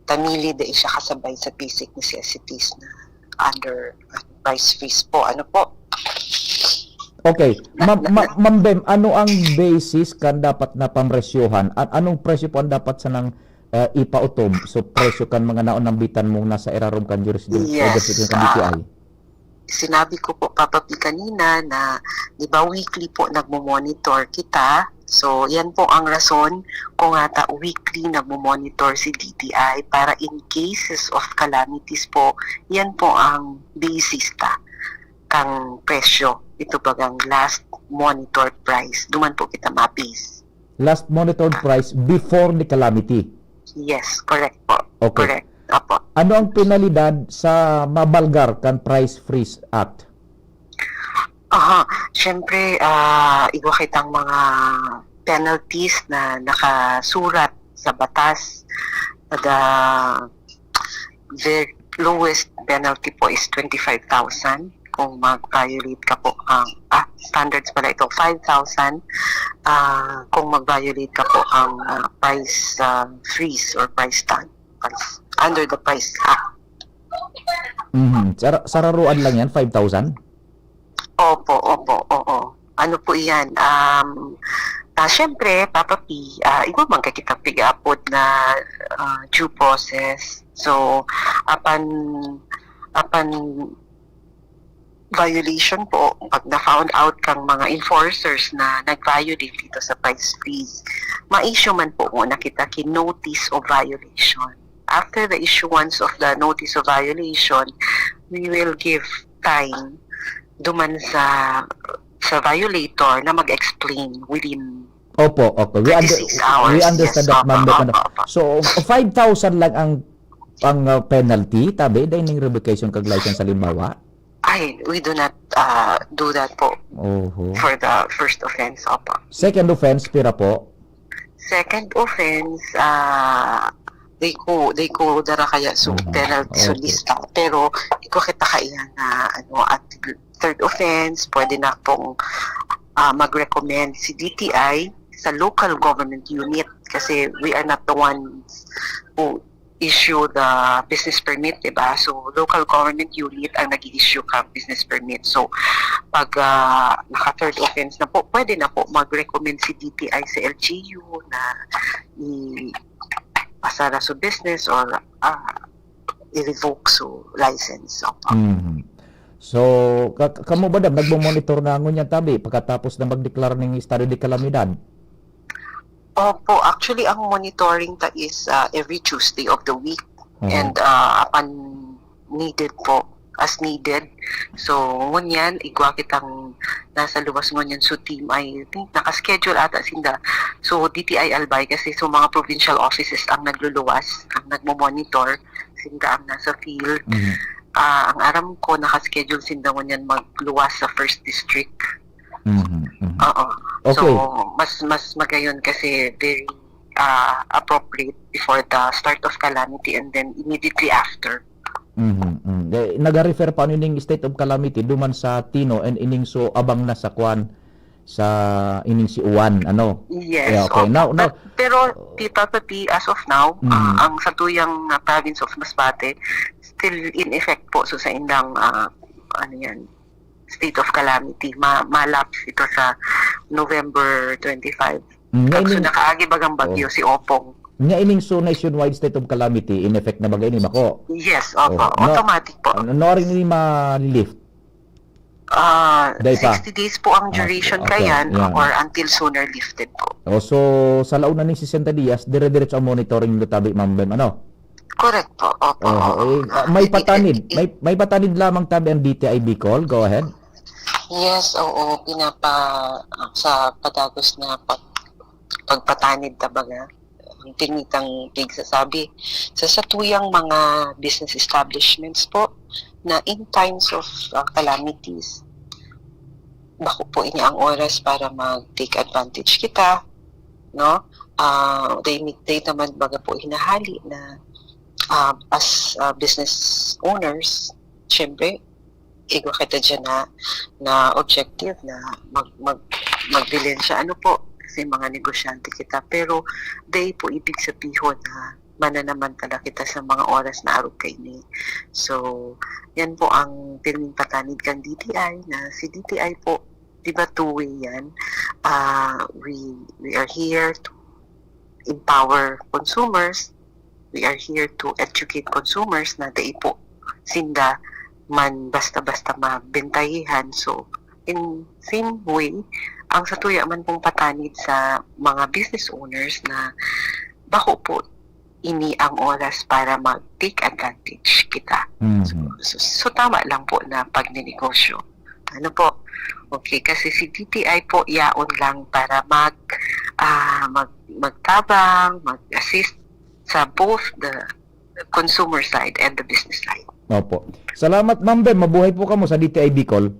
Tamili dai siya kasabay sa basic necessities na under ah, price freeze po. Ano po? Okay. Ma- ma- Ma'am Bem, ano ang basis kan dapat na pamresyohan? At anong presyo po ang dapat sanang ah, ipautom? So, presyo kan mga naon nambitan mong nasa irarom kan jurisdiction, Yes, jurisdiction kan ah, D T I. Sinabi ko po, Papa P, kanina na, di ba, weekly po nagmo-monitor kita. So, yan po ang rason kung ata weekly nagmo-monitor si D T I para in cases of calamities po, yan po ang basis ta kang presyo. Ito bagang last monitored price. Duman po kita ma-base. Last monitored price before the calamity. Yes, correct po. Okay. Correct. Opo. Ano ang penalidad sa mabalgar kan Price Freeze Act? Aha, syempre, ah, igwa kitang mga penalties na nakasurat sa batas. The, the lowest penalty po is twenty-five thousand kung mag-violate ka po ang, ah, standards pala ito, five thousand, ah, kung mag-violate ka po ang, ah, price, ah, freeze or price tag, price, under the price act. Mhm. Sar- sararuan lang yan, five thousand? Opo, opo, oo. Ano po iyan? Um, ah, syempre, Papa P, ah, igwa man ka kitang pig-aapod na, ah, due process. So, apan, apan violation po, pag na-found out kang mga enforcers na nag-violate dito sa price freeze, ma-issue man po muna kita ki notice of violation. After the issuance of the notice of violation, we will give time duman sa sa violator na mag-explain within Opo, okay. We, under, thirty-six hours. We understand Yes, that, opo, ma'am. But opo, ano, opo. So, five thousand lang ang ang uh, penalty, tabi, dahil ning revocation kag license halimbawa? Ay, we do not uh, do that po Oho. For the first offense, opo. Second offense, pira po? Second offense, ah, they ko, they ko dara kaya so Mhm. penalty so Okay. Lista. Pero igwa kita kaya na ano, at third offense, pwede na pong ah, mag-recommend si D T I sa local government unit kasi we are not the ones who issue the business permit, di ba? So, local government unit ang nag-i-issue ka business permit. So, pag ah, naka-third offense na po, pwede na po mag-recommend si D T I sa L G U na i-asara sa business or ah, i-revoke so license. Opo. Mhm. So, ka- kamo ba, Dam, nagmo-monitor na ngunyan, tabi, pagkatapos na magdeklara ning estado de kalamidad? Opo, actually, ang monitoring ta is ah, every Tuesday of the week. Oo. And ah, upon needed po, as needed. So, ngunyan, igwa kitang nasa luwas ngunyan. So, team, I think, naka-schedule ata sinda. So, D T I Albay kasi so mga provincial offices ang nagluluwas, ang nagmo-monitor, sinda ang nasa field. Mhm. Ah, ang aram ko, naka-schedule sinda ngunyan magluwas sa first district. Mhm. Mhm. Oo. Okay. So, mas mas magayon kasi very ah, appropriate before the start of calamity and then immediately after. Mhm, mhm. Eh, naga-refer pa ano ning state of calamity duman sa Tino and ining so abang na sa kwan, sa ining si Uwan, ano? Yes. Yeah, okay. Opo. Now, now, Pe- pero Tita Tati, as of now, Mhm. ah, ang sa tuyang ah, province of Masbate, still in effect po so sa indang ah, ano yan, state of calamity. Ma malapse ito sa November twenty-five. mm, nga Kag so ining, nakaagi bagang bagyo Oh. si Opong. Nga ining so nationwide state of calamity, in effect na ba ini, bako? Yes, opo. Oh, no. Automatic po. Ano, no, rin ini ma-lift? Ah, Day pa. sixty days po ang Ah, duration okay, kayan yeah. Or until sooner lifted po. O, so, sa laog na ning sesenta dias, dire-diretso ang monitoring do tabi, Ma'am Bem, ano? Correct po. Opo. Oh, Oo. eh, ah, may It- patanid, it- it- may, may patanid lamang tabi ang D T I Bicol. Go ahead. Yes, oo, pinapa sa padagos na pag pagpatanid ta baga ang tinitang pigsasabi sa satuyang mga business establishments po na in times of uh, calamities, bako po ini ang oras para mag-take advantage kita, no? Ah, they, they naman baga po hinahali na ah, as ah, business owners, syempre, igwa kita dyan na, na objective na mag, mag, magbilin siya. Ano po, kasi mga negosyante kita. Pero, day po, ibig sabihin na mananamantala kita sa mga oras na arog kaini. So, yan po ang pirming patanid kang D T I na si D T I po, di ba two-way yan? Ah, we, we are here to empower consumers. We are here to educate consumers na dai po sinda man basta-basta mabentayihan. So, in same way, ang satuya man pong patanid sa mga business owners na bako po ini ang oras para mag-take advantage kita. Mhm. So, so, so, tama lang po na pagninegosyo. Ano po? Okay, kasi si D T I po yaon lang para mag ah, mag, magtabang, mag-assist sa both the consumer side and the business side. Opo. Salamat, Ma'am Bem. Mabuhay po kamo sa D T I Bicol.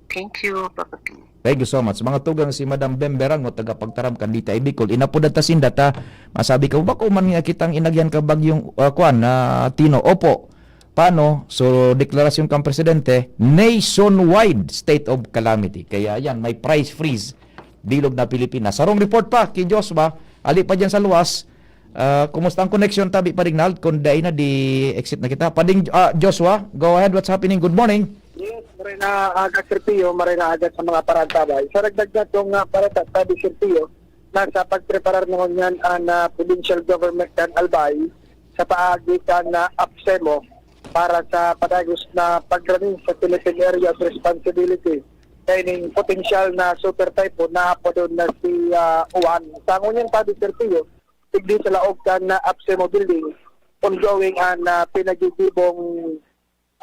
Thank you, Papa P. Thank you so much. Mga tugang, si Madam Bem Berango, tagapagtaram kan D T I Bicol. Inapod at tasinda ta, masabi ko, bako man nga kitang inagyan ka bagyong, ah, kwan, na Tino. Opo. Paano? So, deklarasyon kang presidente, nationwide state of calamity. Kaya yan, may price freeze. Bilog na Pilipinas. Sarong report pa, ki Joshua, ali pa dyan sa luwas. Ah, kumusta ang connection, tabi, Pading Nald? Kung dai na, di exit na kita. Pading, ah, Joshua, go ahead. What's happening? Good morning. Yes, maray na aga, Sir Pio, maray na aga sa mga parantabay. Sa dagdag na itong uh, parata, sabi, Sir Pio, nasa pagpreparar na ngunyan ang ah, provincial government kan Albay sa paagi kan ah, APSEMO para sa padagos na pagrani sa Philippine Area of Responsibility. Kaya ning potensyal na super typhoon na apo doon na si ah, Juan. Sa ngunyan, sabi, Sir Pio, tigdi sa laog kan ah, APSEMO building, ongoing ang ah, pinagigibong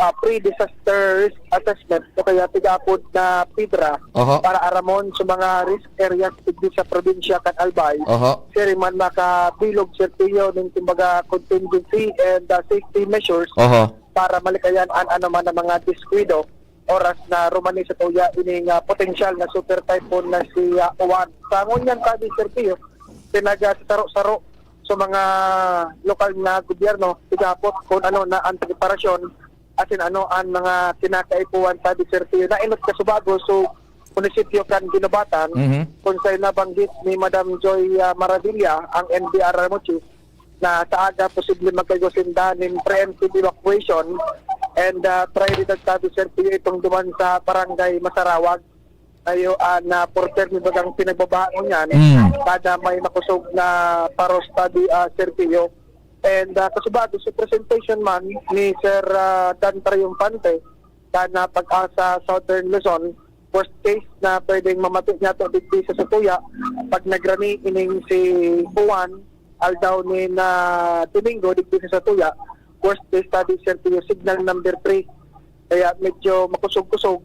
ah, pre-disaster risk assessment o kaya tig-apod na PIDRA Oho. para aramon sa mga risk areas digdi sa probinsya kan Albay. Oho. Siring man makabilog, Sir Pio, ning kumbaga contingency and ah, safety measures Oho. para malikayan an anoman na mga diskwido oras na rumani sa tuya ining ah, potensyal na super typhoon na si ah, Juan. Sa ngunyan, sabi, Sir Pio, pinagasaro-saro sa mga lokal na gobyerno, tigapot kung ano na ang preparasyon asin ano ang mga kinakaipuhan, sabi, Sir Pio. Nainot kasubago so munisipyo kan Guinobatan, Mhm. kung saan nabanggit ni Madam Joy ah, Maravilla, ang N B R Ramo Chief, na sa aga posible magkaigo sinda nin preemptive evacuation and uh, priority, sabi, Sir Pio, itong duman sa barangay Masarawag. Tayo uh, na porter ni bagang pinagbabahan niyan. Mm. Kada may makusog na paros, sabi, uh, Sir Pio. And uh, kasubado sa presentation man ni Sir uh, Dan Triumphante, sa na pag-asa Southern Luzon, worst case na pwedeng mamati niya to digdi sa Satuya, pag nagrani ining si Juan, aldaw ni na Domingo digdi sa Satuya, worst case, sabi, Sir Pio, signal number three. Kaya medyo makusog-kusog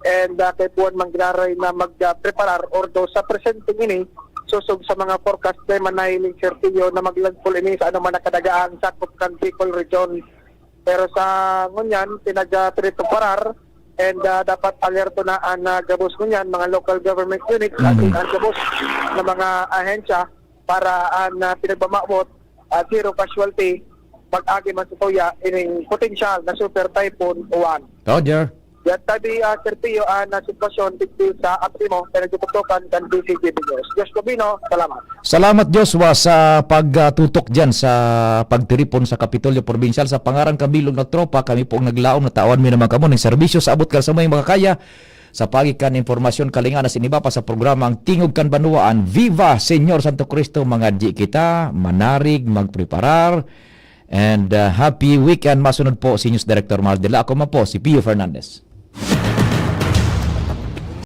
and uh, kaipuhan man giraray na mag-preparar, although sa presente ini, sosog sa mga forecast na manahiling, Sir Pio, na maglandfall ini sa anuman na kadagaang sakop kan Bicol Region. Pero sa ngunyan, pinag-preparar and uh, dapat alerto na ang uh, gabos ngunyan, mga local government units, Mhm. asin ang gabos na mga ahensya para ang uh, pinagbamawot at zero casualty pag-agi man sa tuya ining potensyal na super typhoon Juan. Roger. Yan, sabi, uh, Sir Pio, ang uh, sitwasyon digdi sa APSEMO, pinagtutukan kan D C G B News. Josh Covino, salamat. Salamat, Joshua, sa pagtutok dyan sa pagtiripon sa Kapitolyo Probinsyal. Sa pangaran kan bilog na tropa, kami po ang naglaom na tawan mi naman kamo ng serbisyo sa abot kan sa may makakaya. Sa paagi kan impormasyon, kalinganas, iniba pa sa programang Tingog kan Banwaan. Viva Señor Santo Cristo, mga di kita, manarig, magpreparar, and uh, happy weekend. Masunod po si News Director Mars Dela. Ako man po, si Pio Fernandez.